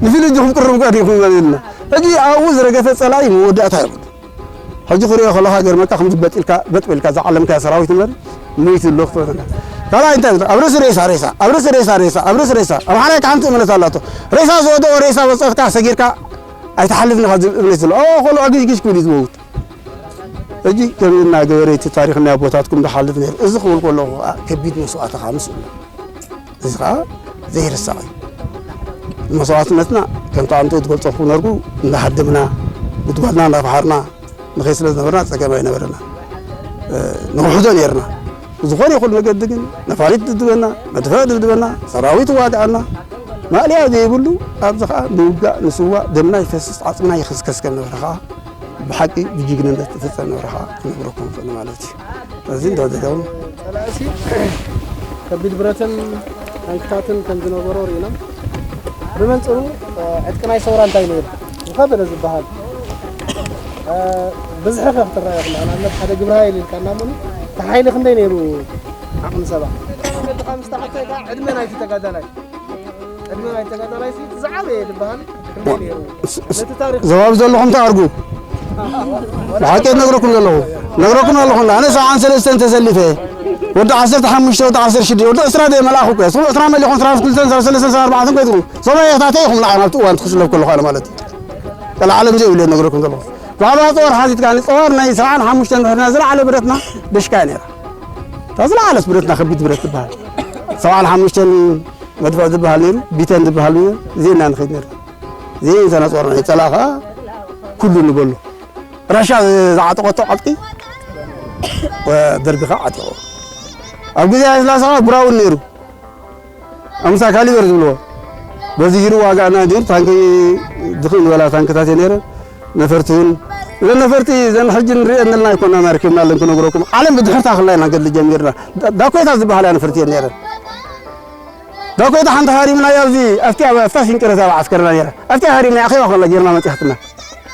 ንፍሊት ዲኹም ቅርብ ጓዲኹም ኢልና ሕጂ ኣብኡ ዝረገፈ ጸላኢ መወዳእታ የብሉ ሕጂ ክሪኦ ከለኻ ገርመካ ከም ዝበጥ ኢልካ በጥ በልካ ዝዓለምካ ሰራዊት እምበር ሞይቱ ኣሎ ክትበለና ካልኣይ እንታይ ኣብ ርእሲ ሬሳ ሬሳ ኣብ ርእሲ ሬሳ ሬሳ ኣብ ርእሲ ሬሳ ኣብ ሓላይ ሓንቲ እምነት ኣላቶ ሬሳ ዝወደኦ ሬሳ በፀፍካ ሰጊርካ ኣይትሓልፍን ኢኻ ዝብል እምነት ዘሎ ኦ ከሎ ኣግሽግሽ ክብል እዩ ዝመውት ሕጂ ከምዚ እናገበረ እቲ ታሪክ ናይ ኣቦታትኩም ዝሓልፍ ነይሩ እዚ ክብል ከለኹ ከቢድ መስዋእቲ ከዓ ምስ እዚ ከዓ ዘይርሳዕ እዩ መስዋእትነትና ከምቲ ኣንተ ዝገልፀኹ ነርኩ እንዳሃደምና ጉድጓድና እንዳፈሓርና ንኸይ ስለ ዝነበርና ፀገም ኣይነበረና ንውሕዶ ነርና ዝኾነ ይኹን መገዲ ግን ነፋሪት ድድበና መድፍዕ ድድበና ሰራዊት ዋድኣና ማእለያ ዘይብሉ ኣብዚ ከዓ ንውጋእ ንስዋእ ደምና ይፈስስ ዓፅምና ይኽስከስ ከም ነበረ ከዓ ብሓቂ ብጅግንነት ዝፍፀም ነበረ ከዓ ክነግረኩም ንኽእል ማለት እዩ እዚ እንተዘለዎም ጸላእሲ ከቢድ ብረትን ታንክታትን ከም ዝነበሮ ርኢና ብመንፅሩ ዕጥቂ ናይ ሰውራ እንታይ ነይሩ ዝኸበደ ዝበሃል ብዝሒ ከ ክትረኣዮ ክላ ንኣብነት ሓደ ግብረ ሃይል ኢልካ እናመኑ እቲ ሓይሊ ክንደይ ነይሩ ዓቕሚ ሰባ ዕድመ ናይቲ ተጋዳላይ ዕድመ ናይ ተጋዳላይ ሲ ዝዓበየ ዝበሃል ክንደይ ነይሩ? ነቲ ታሪኽ ዘባብ ዘለኹም ተኣርጉ ብሓቂ ነግረኩም ዘለኹ ነግረኩም ኣለኹ ኣነ ሰብዓን ሰለስተን ተሰሊፈ ወዲ ዓሰርተ ሓሙሽተ ወዲ ዓሰርተ ሽዱሽተ ወዲ ዕስራ ደ መልኣኹ እኮ ስሙ ዕስራ መሊኹም ዕስራ ክልተን ዕስራ ሰለስተን ዕስራ ኣርባዕተን ኮይትኩም ሰብኣየታት ኢኹም ንዓይ ኣብቲ እዋን ትክስለፍ ከለኹ ኣነ ማለት እዩ ቀልዓለም ዘይብለ ነግረኩም ዘለኹ ብዛዕባ ፀወር ሓቲትካኒ ፀወር ናይ ሰብዓን ሓሙሽተን ድሕርና ዝለዓለ ብረትና ደሽካ እያ ነይራ እታ ዝለዓለት ብረትና ከቢድ ብረት ትበሃል ሰብዓን ሓሙሽተን መድፍዕ ዝበሃል ነይሩ፣ ቢተን ዝበሃል እውን እዚኤን ኢና ንኸይድ ነርና። እዚኤን እንተነጾርና ይጸላእ ኸኣ ኩሉ ንበሎ። ራሻ ዝዓጠቐቶ ዓጥቂ ደርጊ ኸኣ ዓጢቑ። ኣብ ግዜ ሃይለስላሴ ኸኣ ብራውን ነይሩ። ኣምሳ ካሊበር ዝብልዎ። በዚ ሂሩ ዋጋና ነይሩ። ታንኪ ድኽም ዝበላ ታንክታት እየ ነይረ። ነፈርቲ እውን እዘን ነፈርቲ እዘን ሕጂ ንሪኤን ዘለና ኣይኮናን ኣርኪብናለን ክነግረኩም። ዓለም ብድሕርታ ክላ ኢና ንገድሊ ጀሚርና። ዳኮይታ ዝበሃላ ነፈርቲ እየን ነይረን። ዳኮይታ ሓንቲ ሃሪምናያ ኣብዚ ኣብቲ ኣብ ኣፍታ ሽንጭረት ኣብ ዓስከርና ነይራ። ኣብቲ ሃሪምናያ ኣኼባ ከላ ጌርና መጺኻትና።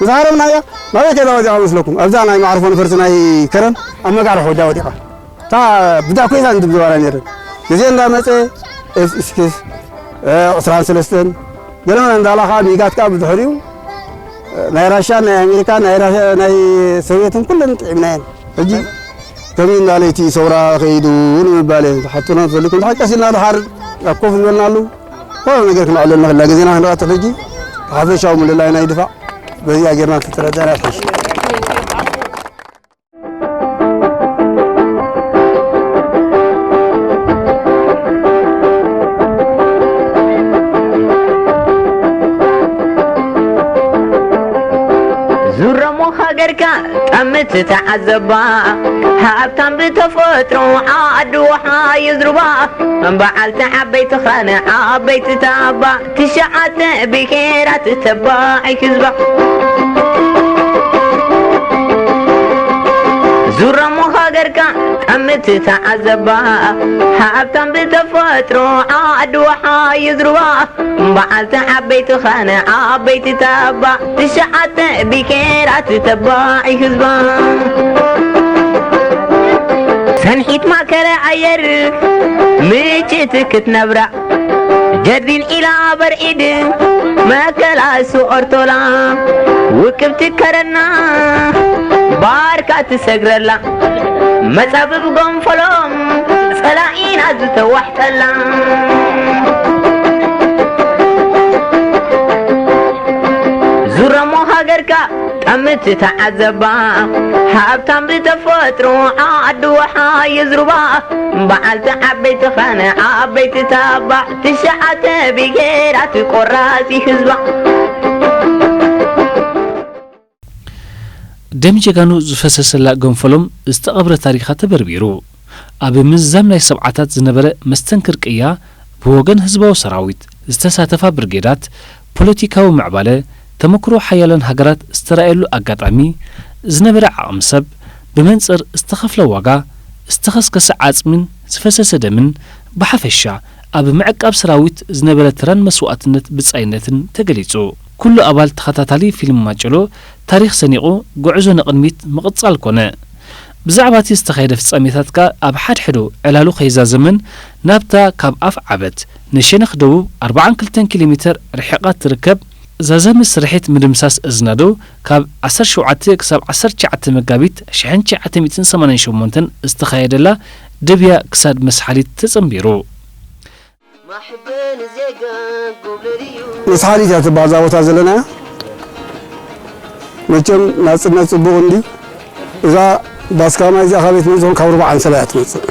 ምስ ሃረምናያ ናበይ ከይዳ ወዲቓ መስለኩም? ኣብዛ ናይ መዕርፎ ነፈርቲ ናይ ከረን ኣብ መጋርሖ ወዳ ወዲቓ። እታ ብዳኮይታ እንድብዝባላ ነይረን። ግዜ እንዳመጸ ኤፍ እስክስ ዕስራን ሰለስተን ገለመለ እንዳላ ከዓ ሚጋት ከዓ ብድሕሪኡ ናይ ራሻን ናይ ኣሜሪካን ናይ ራሻ ናይ ሶቪየትን ኩለን ጥዒምናየን። ሕጂ ከመይ እንዳለ እቲ ሰውራ ከይዱ ንምባል እየ ዝሓቱና ዝፈልኩም ድሓር ቀስ ኢልና ድሓር ኣብ ኮፍ ዝበልናሉ ኮነ ነገር ክነዕለል ንኽእልና ግዜና ክንረኣቶ ሕጂ ሓፈሻዊ ምልላይ ናይ ድፋዕ በዚኣ ጌርና ተተረዳና ይሓሽ። ዙረሞ ሃገርካ ጠምት ተዓዘባ ሃብታም ብተፈጥሮ ዓዲ ወሓ ይዝርባ በዓልቲ ዓበይቲ ኻነ ዓበይቲ ታባ ትሽዓተ ብሄራት ተባዕ ህዝባ ዙረሞ ሃገርካ ጠምት ተዓዘባ ሃብታም ብተፈጥሮ ዓዲ ወሓ ይዝርባ በዓልቲ ዓበይቲ ኻነ ዓበይቲ ተባዕ ትሽዓተ ብሄራት ተባዕ ህዝባ ሰንሒት ማእከለ ኣየር ምጭት ክትነብራ ጀርዲን ኢላ በርዒድ መከላሱ ኦርቶላ ውቅብቲ ከረና ባርካ ትሰግረላ መጻብብ ጎንፈሎም ጸላኢና ዝተዋሕጠላ ዙረሞ ሃገርካ ጠምት ተዓዘባ ሃብታም ብተፈጥሮ ዓዲ ወሓ ይዝርባ በዓልቲ ዓበይቲ ኸነ ዓበይቲ ታባ ትሽዓተ ብሄራት ቆራሲ ህዝባ ደም ጀጋኑ ዝፈሰሰላ ገንፈሎም ዝተቐብረ ታሪኻ ተበርቢሩ። ኣብ ምዝዛም ናይ ሰብዓታት ዝነበረ መስተንክር ቅያ ብወገን ህዝባዊ ሰራዊት ዝተሳተፋ ብርጌዳት፣ ፖለቲካዊ ምዕባለ፣ ተመክሮ ሓያላን ሃገራት ዝተራእየሉ ኣጋጣሚ፣ ዝነበረ ዓቕሚ ሰብ፣ ብመንጽር ዝተኸፍለ ዋጋ፣ ዝተኸስከሰ ዓጽምን ዝፈሰሰ ደምን፣ ብሓፈሻ ኣብ ምዕቃብ ሰራዊት ዝነበረ ተራን መስዋእትነት ብጻይነትን ተገሊጹ። ኩሉ ኣባል ተኸታታሊ ፊልም ማጨሎ ታሪኽ ሰኒቑ ጉዕዞ ንቕድሚት ምቕጻል ኮነ። ብዛዕባ እቲ ዝተኻየደ ፍጻሜታት ከኣ ኣብ ሓድሕዱ ዕላሉ ከይዛዘመን ናብታ ካብ ኣፍ ዓበት ንሸነኽ ደቡብ ኣርብዓን ክልተን ኪሎ ሜተር ርሒቓ ትርከብ ዛዘሚ ስርሒት ምድምሳስ እዚ ናደው ካብ ዓሰርተ ሸውዓተ ክሳብ ዓሰርተ ትሽዓተ መጋቢት ሽሕን ትሽዓተ ሚእትን ሰማንያን ሸሞንተን ዝተኻየደላ ደብያ ክሳድ መስሓሊት ተጸንቢሩ። መስሓሊት እያ ትበሃል እዛ ቦታ ዘለናያ። መቸም ናጽነት ጽቡቕ እንድዩ። እዛ ባስካማ እዚኣ ካበይ ትመጽእ? ካብ ሩባ ዓንሰባ እያ ትመጽእ።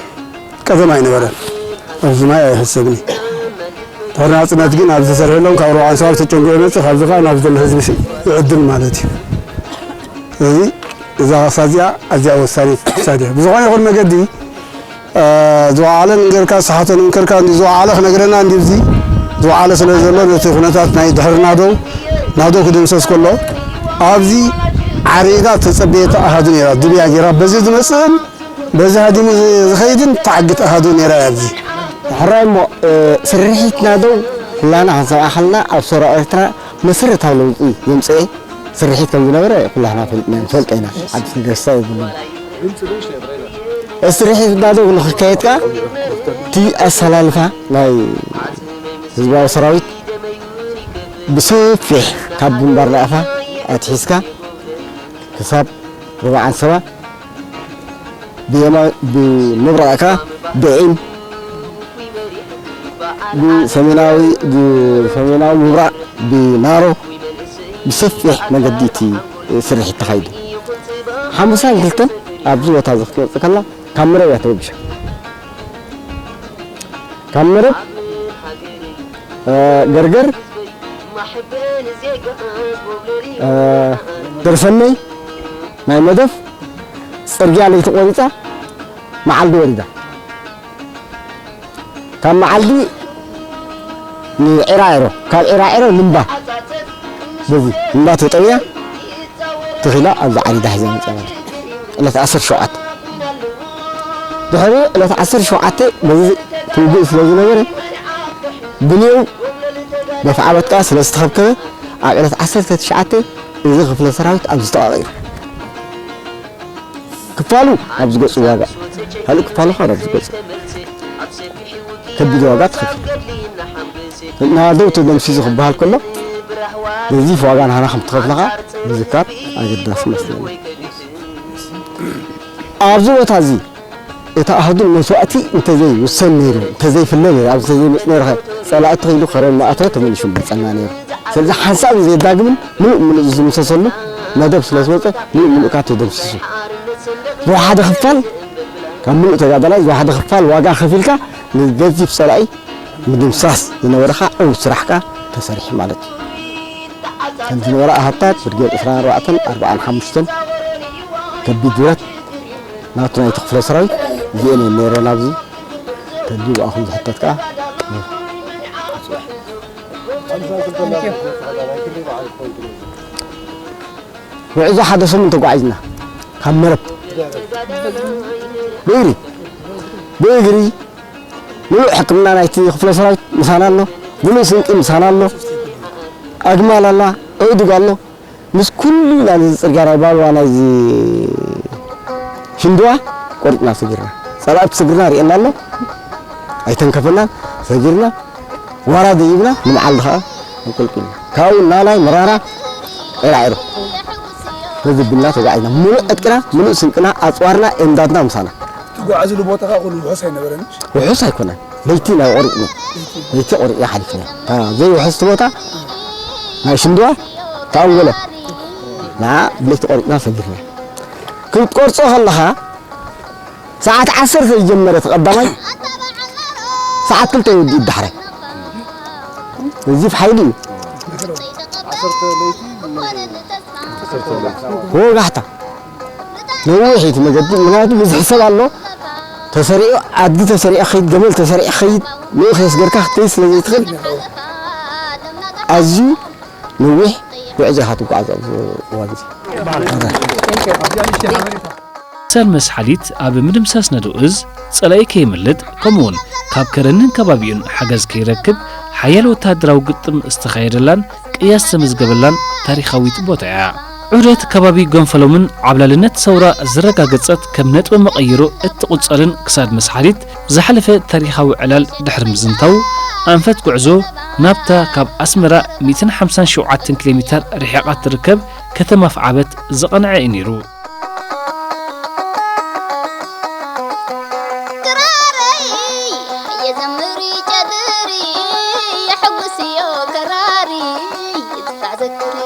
ቀደም ኣይነበረን። ኣብዚ ማይ ኣይሕሰብን እዩ። ድሕሪ ናጽነት ግን ኣብ ዝተሰርሐሎም ካብ ሩባ ዓንሰባ ተጨንጉ ይመጽእ፣ ካብዚ ከኣ ናብ ዘሎ ህዝቢ ይዕድል ማለት እዩ። ስለዚ እዛ ኸሳ እዚኣ ኣዝያ ወሳኒት ክሳድ እያ። ብዝኾነ ይኹን መገዲ ዝወዓለ ንገርካ ዝሰሓተ ንምከርካ እንዲ ዝወዓለ ክነግረና እንዲ እዚ ዝወዓለ ስለ ዘሎ ነቲ ኩነታት ናይ ድሕሪ ናደው ናደው ክድምሰስ ከሎ ኣብዚ ዓሪዳ ተጸበየት ኣሃዱ ነይራ ድብያ ገይራ በዚ ዝመጽእን በዚ ሃዲሙ ዝኸይድን ተዓግት ኣሃዱ ነይራ እያ ኣብዚ ሕራይ እሞ ስርሒት ናደው ኩላና ክንሰማዕኸልና ኣብ ሰውራ ኤርትራ መሰረታዊ ለውጢ ዘምፀኤ ስርሒት ከም ዝነበረ ኩላህና ፈሊጥና ንፈልጦ ኢና። ሓድሽ ነገር ስሳ የብሉን። ስርሒት እናደው ንክካየድ ከኣ እቲ ኣሰላልፋ ናይ ህዝባዊ ሰራዊት ብሰፊሕ ካብ ግንባር ናቕፋ ኣትሒዝካ ክሳብ ሩባ ዓንሰባ ብየማን ብምብራቕ ከኣ ብዒም ብሰሜናዊ ብሰሜናዊ ምብራቕ ብናሮ ብሰፊሕ መገዲ እቲ ስርሒት ተኻይዱ። ሓሙሳን ክልተን ኣብዚ ቦታ እዚ ክትመጽእ ከላ ካብ መረብ እያ ተበጊሻ። ካብ መረብ ገርገር ደርሰነይ ናይ መደፍ ጽርግያ ለይቲ ቆሪጻ መዓልዲ ወሪዳ። ካብ መዓልዲ ንዒራዒሮ ካብ ዒራዒሮ ልምባ በዚ ልምባ ተጠውያ ተኺላ ኣብዚ ዓሪዳ ሒዛ መፅያ ማለት እዩ። ዕለት ዓሰርተ ሸውዓተ ድሕሪ ዕለት ዓሰርተ ሸውዓተ በዚ ትውግእ ስለ ዝነበረ ብንየው ደፍዓ በትቃ ስለ ዝተኸብከበ ኣብ ዕለት ዓሰርተ ትሽዓተ እዚ ክፍለ ሰራዊት ኣብዚ ተቓቒሩ። ክፋሉ ኣብ ዝገጹ ዋጋ ካልእ ክፋሉ ኸኣ ኣብ ዝገጹ ከቢድ ዋጋ ተኸፊሉ። ናደው ተደምሲሱ ክበሃል ከሎ ገዚፍ ዋጋ ንሃና ከም ትኸፍልኻ ምዝካር ኣገዳሲ መስለኒ። ኣብዚ ቦታ እዚ እቲ ኣሃዱን መስዋእቲ እንተዘይውሰን ነይሩ እንተዘይፍለ ነይሩ ኣብዚ እንተዘይመፅ ነይሩ ኸ ፀላኢ ተኺሉ ከረን መኣተወ ተመሊሹ መፀና ነይሩ። ስለዚ ሓንሳብ ዘየዳግምን ምሉእ ምሉእ ዝምሰሰሉ መደብ ስለ ዝወፀ ምሉእ ምሉእ ካብ ተደምሲሱ ብሓደ ክፋል ካብ ምሉእ ተጋዳላይ ዝወሓደ ክፋል ዋጋ ከፊልካ ንገዚፍ ፀላኢ ምድምሳስ ዝነበረ ከዓ ዕዉት ስራሕ ከዓ ተሰሪሑ ማለት እዩ። ከም ዝነበረ ኣሃታት ብርጌድ ዕስራን ኣርባዕተን ኣርብዓን ሓሙሽተን ከቢድ ብረት ናቱ ናይቲ ክፍለ ሰራዊት እዚኤን እየን ነይረን ኣብዚ ተልዩ ብኣኹም ዝሕተት ከዓ ጉዕዞ ሓደ ሰሙን ተጓዒዝና ካብ መረብ ብእግሪ ብእግሪ ምሉእ ሕክምና ናይቲ ክፍለ ሰራዊት ምሳና ኣሎ፣ ምሉእ ስንቂ ምሳና ኣሎ፣ ኣግማል ኣላ፣ ኣእዱግ ኣሎ፣ ምስ ኩሉ ናይዚ ፅርግያ ናይ ባልዋ ናይዚ ሽንድዋ ቆሪፅና ሰጊርና። ፀላእቲ ሰጊርና ርኤና ኣሎ፣ ኣይተንከፈናን፣ ሰጊርና ዋራ ደይብና ንመዓልዲ ከዓ ኣንቆልቂልና። ካብኡ ናላይ መራራ ዒራዒሮ በዚ ብልና ተጓዒዝና። ምሉእ ዕጥቅና፣ ምሉእ ስንቅና፣ ኣፅዋርና፣ ኤምዳድና ምሳና። ትጓዓዝሉ ቦታ ከዓ ኩሉ ውሑስ ኣይነበረን። ውሑስ ኣይኮነን። ለይቲ ኢና ቆሪፅና። ለይቲ ቆሪፅና ሓሊፍና። እታ ዘይውሕስቲ ቦታ ናይ ሽንድዋ ተኣንጎሎ። ንዓ ብለይቲ ቆሪፅና ሰጊርና። ክትቆርፆ ከለኻ ሰዓት ዓሰርተ ዝጀመረ እቲ ቀዳማይ ሰዓት ክልተ ይወዲኡ ዳሕራይ። እዚ ሓይሊ እዩ። ዓሰርተ ለይቲ ዓሰርተ ለይቲ። ወጋሕታ። ነዊሕ እዩ እቲ መገዲ፣ ምኽንያቱ ብዙሕ ሰብ ኣሎ። ተሰሪዑ፣ ኣድጊ ተሰሪዑ ክኸይድ፣ ገመል ተሰሪዑ ክኸይድ፣ ንኡ ከየስገርካ ክትከይድ ስለ ዘይትኽእል፣ ኣዝዩ ነዊሕ ጉዕዞ ኢኻ ትጓዓዝ ኣብዚ እዋን እዚ። ክሳድ መስሓሊት ኣብ ምድምሳስ ነዶ እዝ ጸላኢ ከየምልጥ፣ ከምኡውን ካብ ከረንን ከባቢኡን ሓገዝ ከይረክብ ሓያል ወተሃደራዊ ግጥም ዝተኻየደላን ቅያ ዝተመዝገበላን ታሪኻዊት ቦታ እያ። ዑደት ከባቢ ጎንፈሎምን ዓብላልነት ሰውራ ዝረጋገጸት ከም ነጥቢ መቐይሮ እትቑጸርን ክሳድ መስሓሊት ዝሓለፈ ታሪኻዊ ዕላል ድሕሪ ምዝንታው፣ ኣንፈት ጉዕዞ ናብታ ካብ ኣስመራ ሚእትን ሓምሳን ሸውዓተን ኪሎ ሜተር ርሒቓ ትርከብ ከተማ ኣፍዓበት ዝቐንዐ እዩ ነይሩ። ክራረይ የዘምር ይጨድር የሕጉስዮ ክራሪ ይድፋዕ ዘክር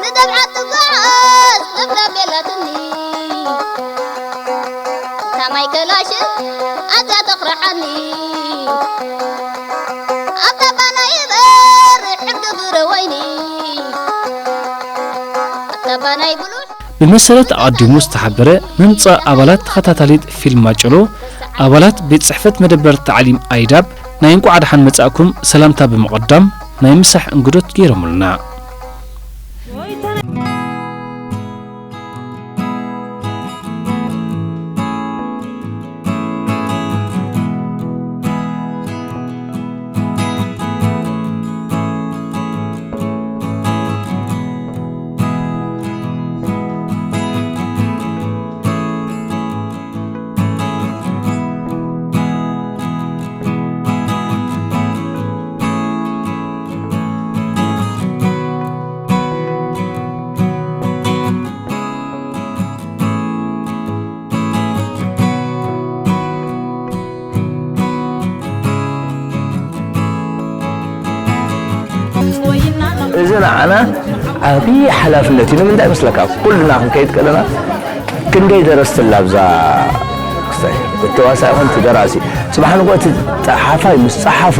ንደብዓ ትጓዓዝ ደብዳቤ ላትኒ እታ ማይ ከላሽን ኣዝያ ተኽርሓኒ ኣብታ ባና ይበር ሕርዲ ብረ ወይኒ ኣብታ ባና ይብሉ ብመሰረት ኣቐዲሙ ዝተሓበረ ምምጻእ ኣባላት ተኸታታሊት ፊልም ማጨሎ፣ ኣባላት ቤት ጽሕፈት መደበር ታዕሊም ኣይዳብ ናይ እንቋዕ ደሓን መጻእኩም ሰላምታ ብምቕዳም ናይ ምሳሕ እንግዶት ገይሮምልና። እዚ ንዓና ዓብዪ ሓላፍነት እዩ። ንምንታይ መስለካ? ኩልና ክንከይድ ከለና ክንደይ ደረስቲ ኣላ ኣብዛ ክስታይ። እቲ ተዋሳኢ ይኹን እቲ ደራሲ፣ ጽባሕ ንግሆ እቲ ጸሓፋይ ምስ ጸሓፎ፣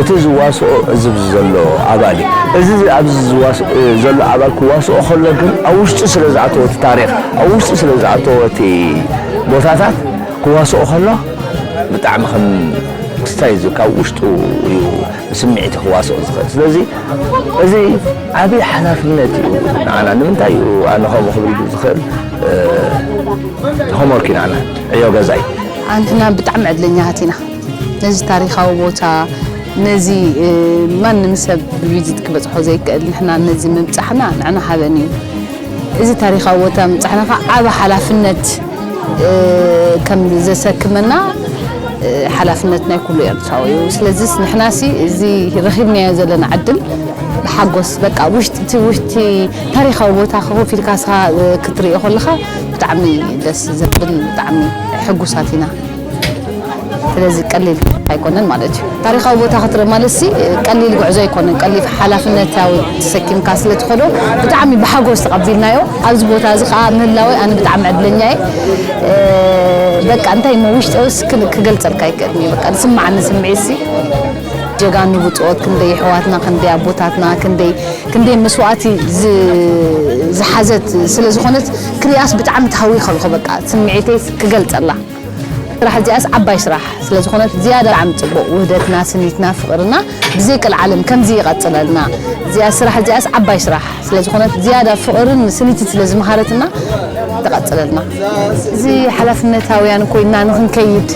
እቲ ዝዋስኦ እዚ ዘሎ ኣባል እዩ። እዚ ኣብዚ ዝዋስ-፣ ዘሎ ኣባል ክዋስኦ ከሎ ግን ኣብ ውሽጡ ስለ ዝኣተወ እቲ ታሪኽ፣ ኣብ ውሽጡ ስለ ዝኣተወ እቲ ቦታታት ክዋስኦ ከሎ ብጣዕሚ ከም ክስታይ እዚ ካብ ውሽጡ እዩ ስምዒት ክዋስኦ ዝኽእል። ስለዚ እዚ ዓብዪ ሓላፍነት እዩ ንዓና። ንምንታይ እዩ ኣነ ከምኡ ክብል ዝኽእል? እ፣ ሆምወርክ እዩ ንዓና፣ ዕዮ ገዛ እዩ። ኣንሕና ብጣዕሚ ዕድለኛታት ኢና። ነዚ ታሪኻዊ ቦታ፣ ነዚ፣ እ፣ ማንም ሰብ ብቪዚት ክበጽሖ ዘይክእል፣ ንሕና ነዚ ምብጻሕና ንዕና ሓበን እዩ። እዚ ታሪኻዊ ቦታ ምብጻሕና ኸዓ ዓቢ ሓላፍነት፣ እ፣ ከም ዘሰክመና፣ እ፣ ሓላፍነት ናይ ኩሉ ኤርትራዊ እዩ። ስለዚስ ንሕናሲ እዚ ረኺብናዮ ዘለና ዕድል ብሓጎስ፣ በቃ፣ ውሽጢ፣ እቲ ውሽጢ ታሪኻዊ ቦታ ኮፍ ኢልካ ንስኻ፣ እ፣ ክትርእዮ ከለኻ ብጣዕሚ ደስ ዘብል፣ ብጣዕሚ ሕጉሳት ኢና። ስለዚ ቀሊል ኣይኮነን ማለት እዩ። ታሪኻዊ ቦታ ክትርኢ ማለትሲ ቀሊል ጉዕዞ ኣይኮነን። ቀሊል ሓላፍነታዊ ተሰኪምካ ስለ ትኸዶ ብጣዕሚ ብሓጎስ ተቐቢልናዮ። ኣብዚ ቦታ እዚ ኸዓ ምህላወይ ኣነ ብጣዕሚ ዕድለኛ እየ። እ፣ በቃ እንታይ እሞ ውሽጠይስ ክን-፣ ክገልጸልካ ኣይክእልን እዩ። በቃ ዝስማዓኒ ስምዒትሲ ጀጋኑ ብጾት ክንደይ ኣሕዋትና፣ ክንደይ ኣቦታትና፣ ክንደይ፣ ክንደይ መስዋእቲ ዝ-፣ ዝሓዘት ስለ ዝኾነት ክሪኣስ ብጣዕሚ ተሃዊኸ ኣለኹ። በቃ ስምዒተይስ ክገልጸላ ስራሕ እዚኣስ ዓባይ ስራሕ ስለ ዝኾነት ዝያዳ ብጣዕሚ ጽቡቕ። ውህደትና፣ ስኒትና፣ ፍቕርና ብዘይ ቀልዓለም ከምዚ ይቐጽለልና። እዚኣ ስራሕ እዚኣስ ዓባይ ስራሕ ስለ ዝኾነት ዝያዳ ፍቕርን ስኒትን ስለ ዝመሃረትና ትቐጽለልና። እዚ ሓላፍነታውያን ኮይና ንኽንከይድ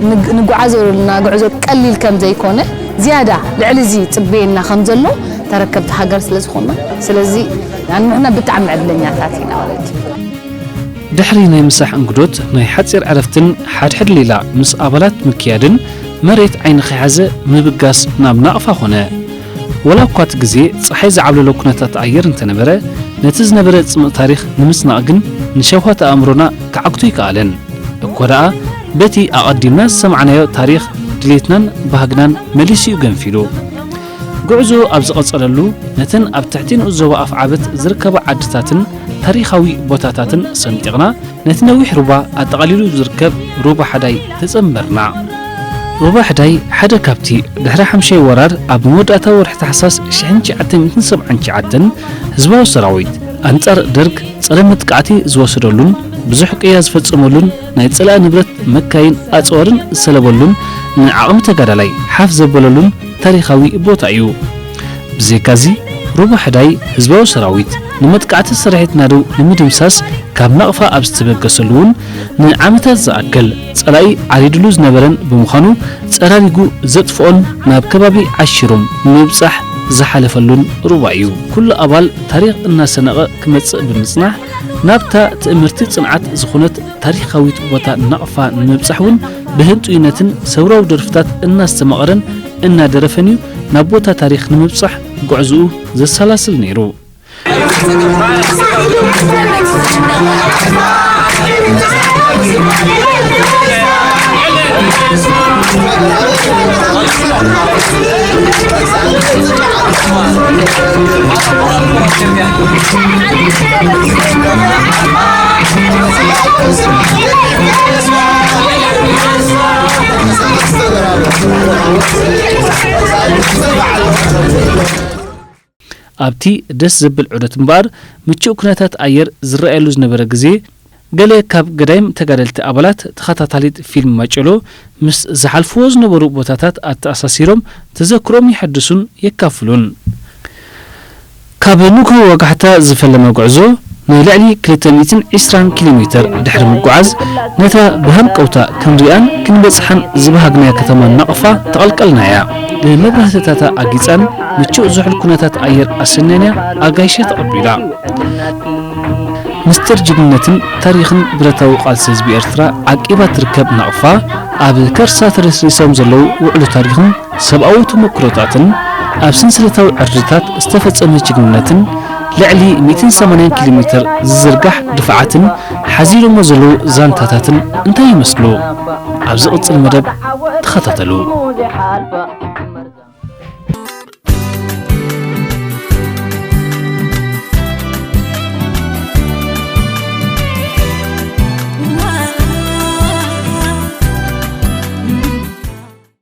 ንግ-፣ ንጓዓዘሉና ጉዕዞ ቀሊል ከም ዘይኮነ ዝያዳ ልዕሊ እዚ ይጽበየና ከም ዘሎ ተረከብቲ ሃገር ስለ ዝኾንና፣ ስለዚ ንሕና ብጣዕሚ ዕድለኛታት ኢና ማለት እዩ። ድሕሪ ናይ ምሳሕ እንግዶት ናይ ሓጺር ዕረፍትን ሓድሕድ ሌላ ምስ ኣባላት ምክያድን መሬት ዓይኒ ከይሓዘ ምብጋስ ናብ ናቕፋ ኾነ። ወላ እኳ እቲ ግዜ ጸሓይ ዝዓብለሎ ኩነታት ኣየር እንተነበረ፣ ነቲ ዝነበረ ጽምእ ታሪኽ ንምጽናቕ ግን ንሸውሃት ኣእምሮና ክዓግቶ ኣይከኣለን። እኮ ደኣ በቲ ኣቐዲምና ዝሰማዕናዮ ታሪኽ ድሌትናን ባህግናን መሊሱ እዩ ገንፊሉ። ጉዕዞ ኣብ ዝቐጸለሉ፣ ነተን ኣብ ትሕቲ ንኡስ ዞባ ኣፍዓበት ዝርከባ ዓድታትን ታሪኻዊ ቦታታትን ሰንጢቕና፣ ነቲ ነዊሕ ሩባ ኣጠቓሊሉ ዝርከብ ሩባ ሓዳይ ተጸንበርና። ሩባ ሕዳይ ሓደ ካብቲ ድሕሪ ሓምሻይ ወራር ኣብ መወዳእታ ወርሒ ታሕሳስ ሽሕን ትሽዓተ ሚእትን ሰብዓን ትሽዓተን ህዝባዊ ሰራዊት ኣንጻር ደርግ ጸረ መጥቃዕቲ ዝወሰደሉን ብዙሕ ቅያ ዝፈጸመሉን ናይ ጸላኢ ንብረት መካይን ኣጽዋርን ዝሰለበሉን ንዓቕሚ ተጋዳላይ ሓፍ ዘበለሉን ታሪኻዊ ቦታ እዩ። ብዘይካዚ ሩባ ሕዳይ ህዝባዊ ሰራዊት ንመጥቃዕቲ ስርሒት ናደው ንምድምሳስ ካብ ናቕፋ ኣብ ዝተበገሰሉ እውን ንዓመታት ዝኣክል ጸላኢ ዓሪድሉ ዝነበረን ብምዃኑ ጸራሪጉ ዘጥፍኦን ናብ ከባቢ ዓሺሮም ንምብጻሕ ዝሓለፈሉን ሩባ እዩ። ኩሉ ኣባል ታሪኽ እናሰነቐ ክመጽእ ብምጽናሕ ናብታ ትእምርቲ ጽንዓት ዝኾነት ታሪኻዊት ቦታ ናቕፋ ንምብጻሕ እውን ብህንጡይነትን ሰውራዊ ደርፍታት እናስተማቐረን እናደረፈን እዩ ናብ ቦታ ታሪኽ ንምብጻሕ ጉዕዝኡ ዘሰላስል ነይሩ። ኣብቲ ደስ ዘብል ዑደት እምበኣር፣ ምቹእ ኩነታት ኣየር ዝረኣየሉ ዝነበረ ግዜ፣ ገለ ካብ ገዳይም ተጋደልቲ ኣባላት ተኸታታሊት ፊልም ማጨሎ ምስ ዝሓልፍዎ ዝነበሩ ቦታታት ኣተኣሳሲሮም ተዘክሮም የሐድሱን የካፍሉን። ካብ ንግሆ ወጋሕታ ዝፈለመ ጉዕዞ ንልዕሊ ክልተ ሚእትን ዕስራን ኪሎ ሜተር ድሕሪ ምጉዓዝ፣ ነታ ብሃንቀውታ ክንሪኣን ክንበጽሓን ዝበሃግናያ ከተማ ናቕፋ ተቐልቀልናያ። ብመብራህትታታ ኣጊጻን ምቹእ ዝሑል ኩነታት ኣየር ኣሰንያንያ ኣጋይሸ ተቐቢላ። ምስጢር ጅግንነትን ታሪኽን ብረታዊ ቃልሲ ህዝቢ ኤርትራ ዓቂባ ትርከብ ናቕፋ፣ ኣብ ከርሳ ተረስሪሶም ዘለዉ ውዕሎ ታሪኽን ሰብኣዊ ተመክሮታትን ኣብ ሰንሰለታዊ ዕርድታት ዝተፈጸመ ጅግንነትን ልዕሊ ሚእትን ሰማንያን ኪሎ ሜተር ዝዝርጋሕ ድፍዓትን ሓዚሎሞ ዘለዉ ዛንታታትን እንታይ ይመስሉ? ኣብ ዝቕጽል መደብ ተኸታተሉ።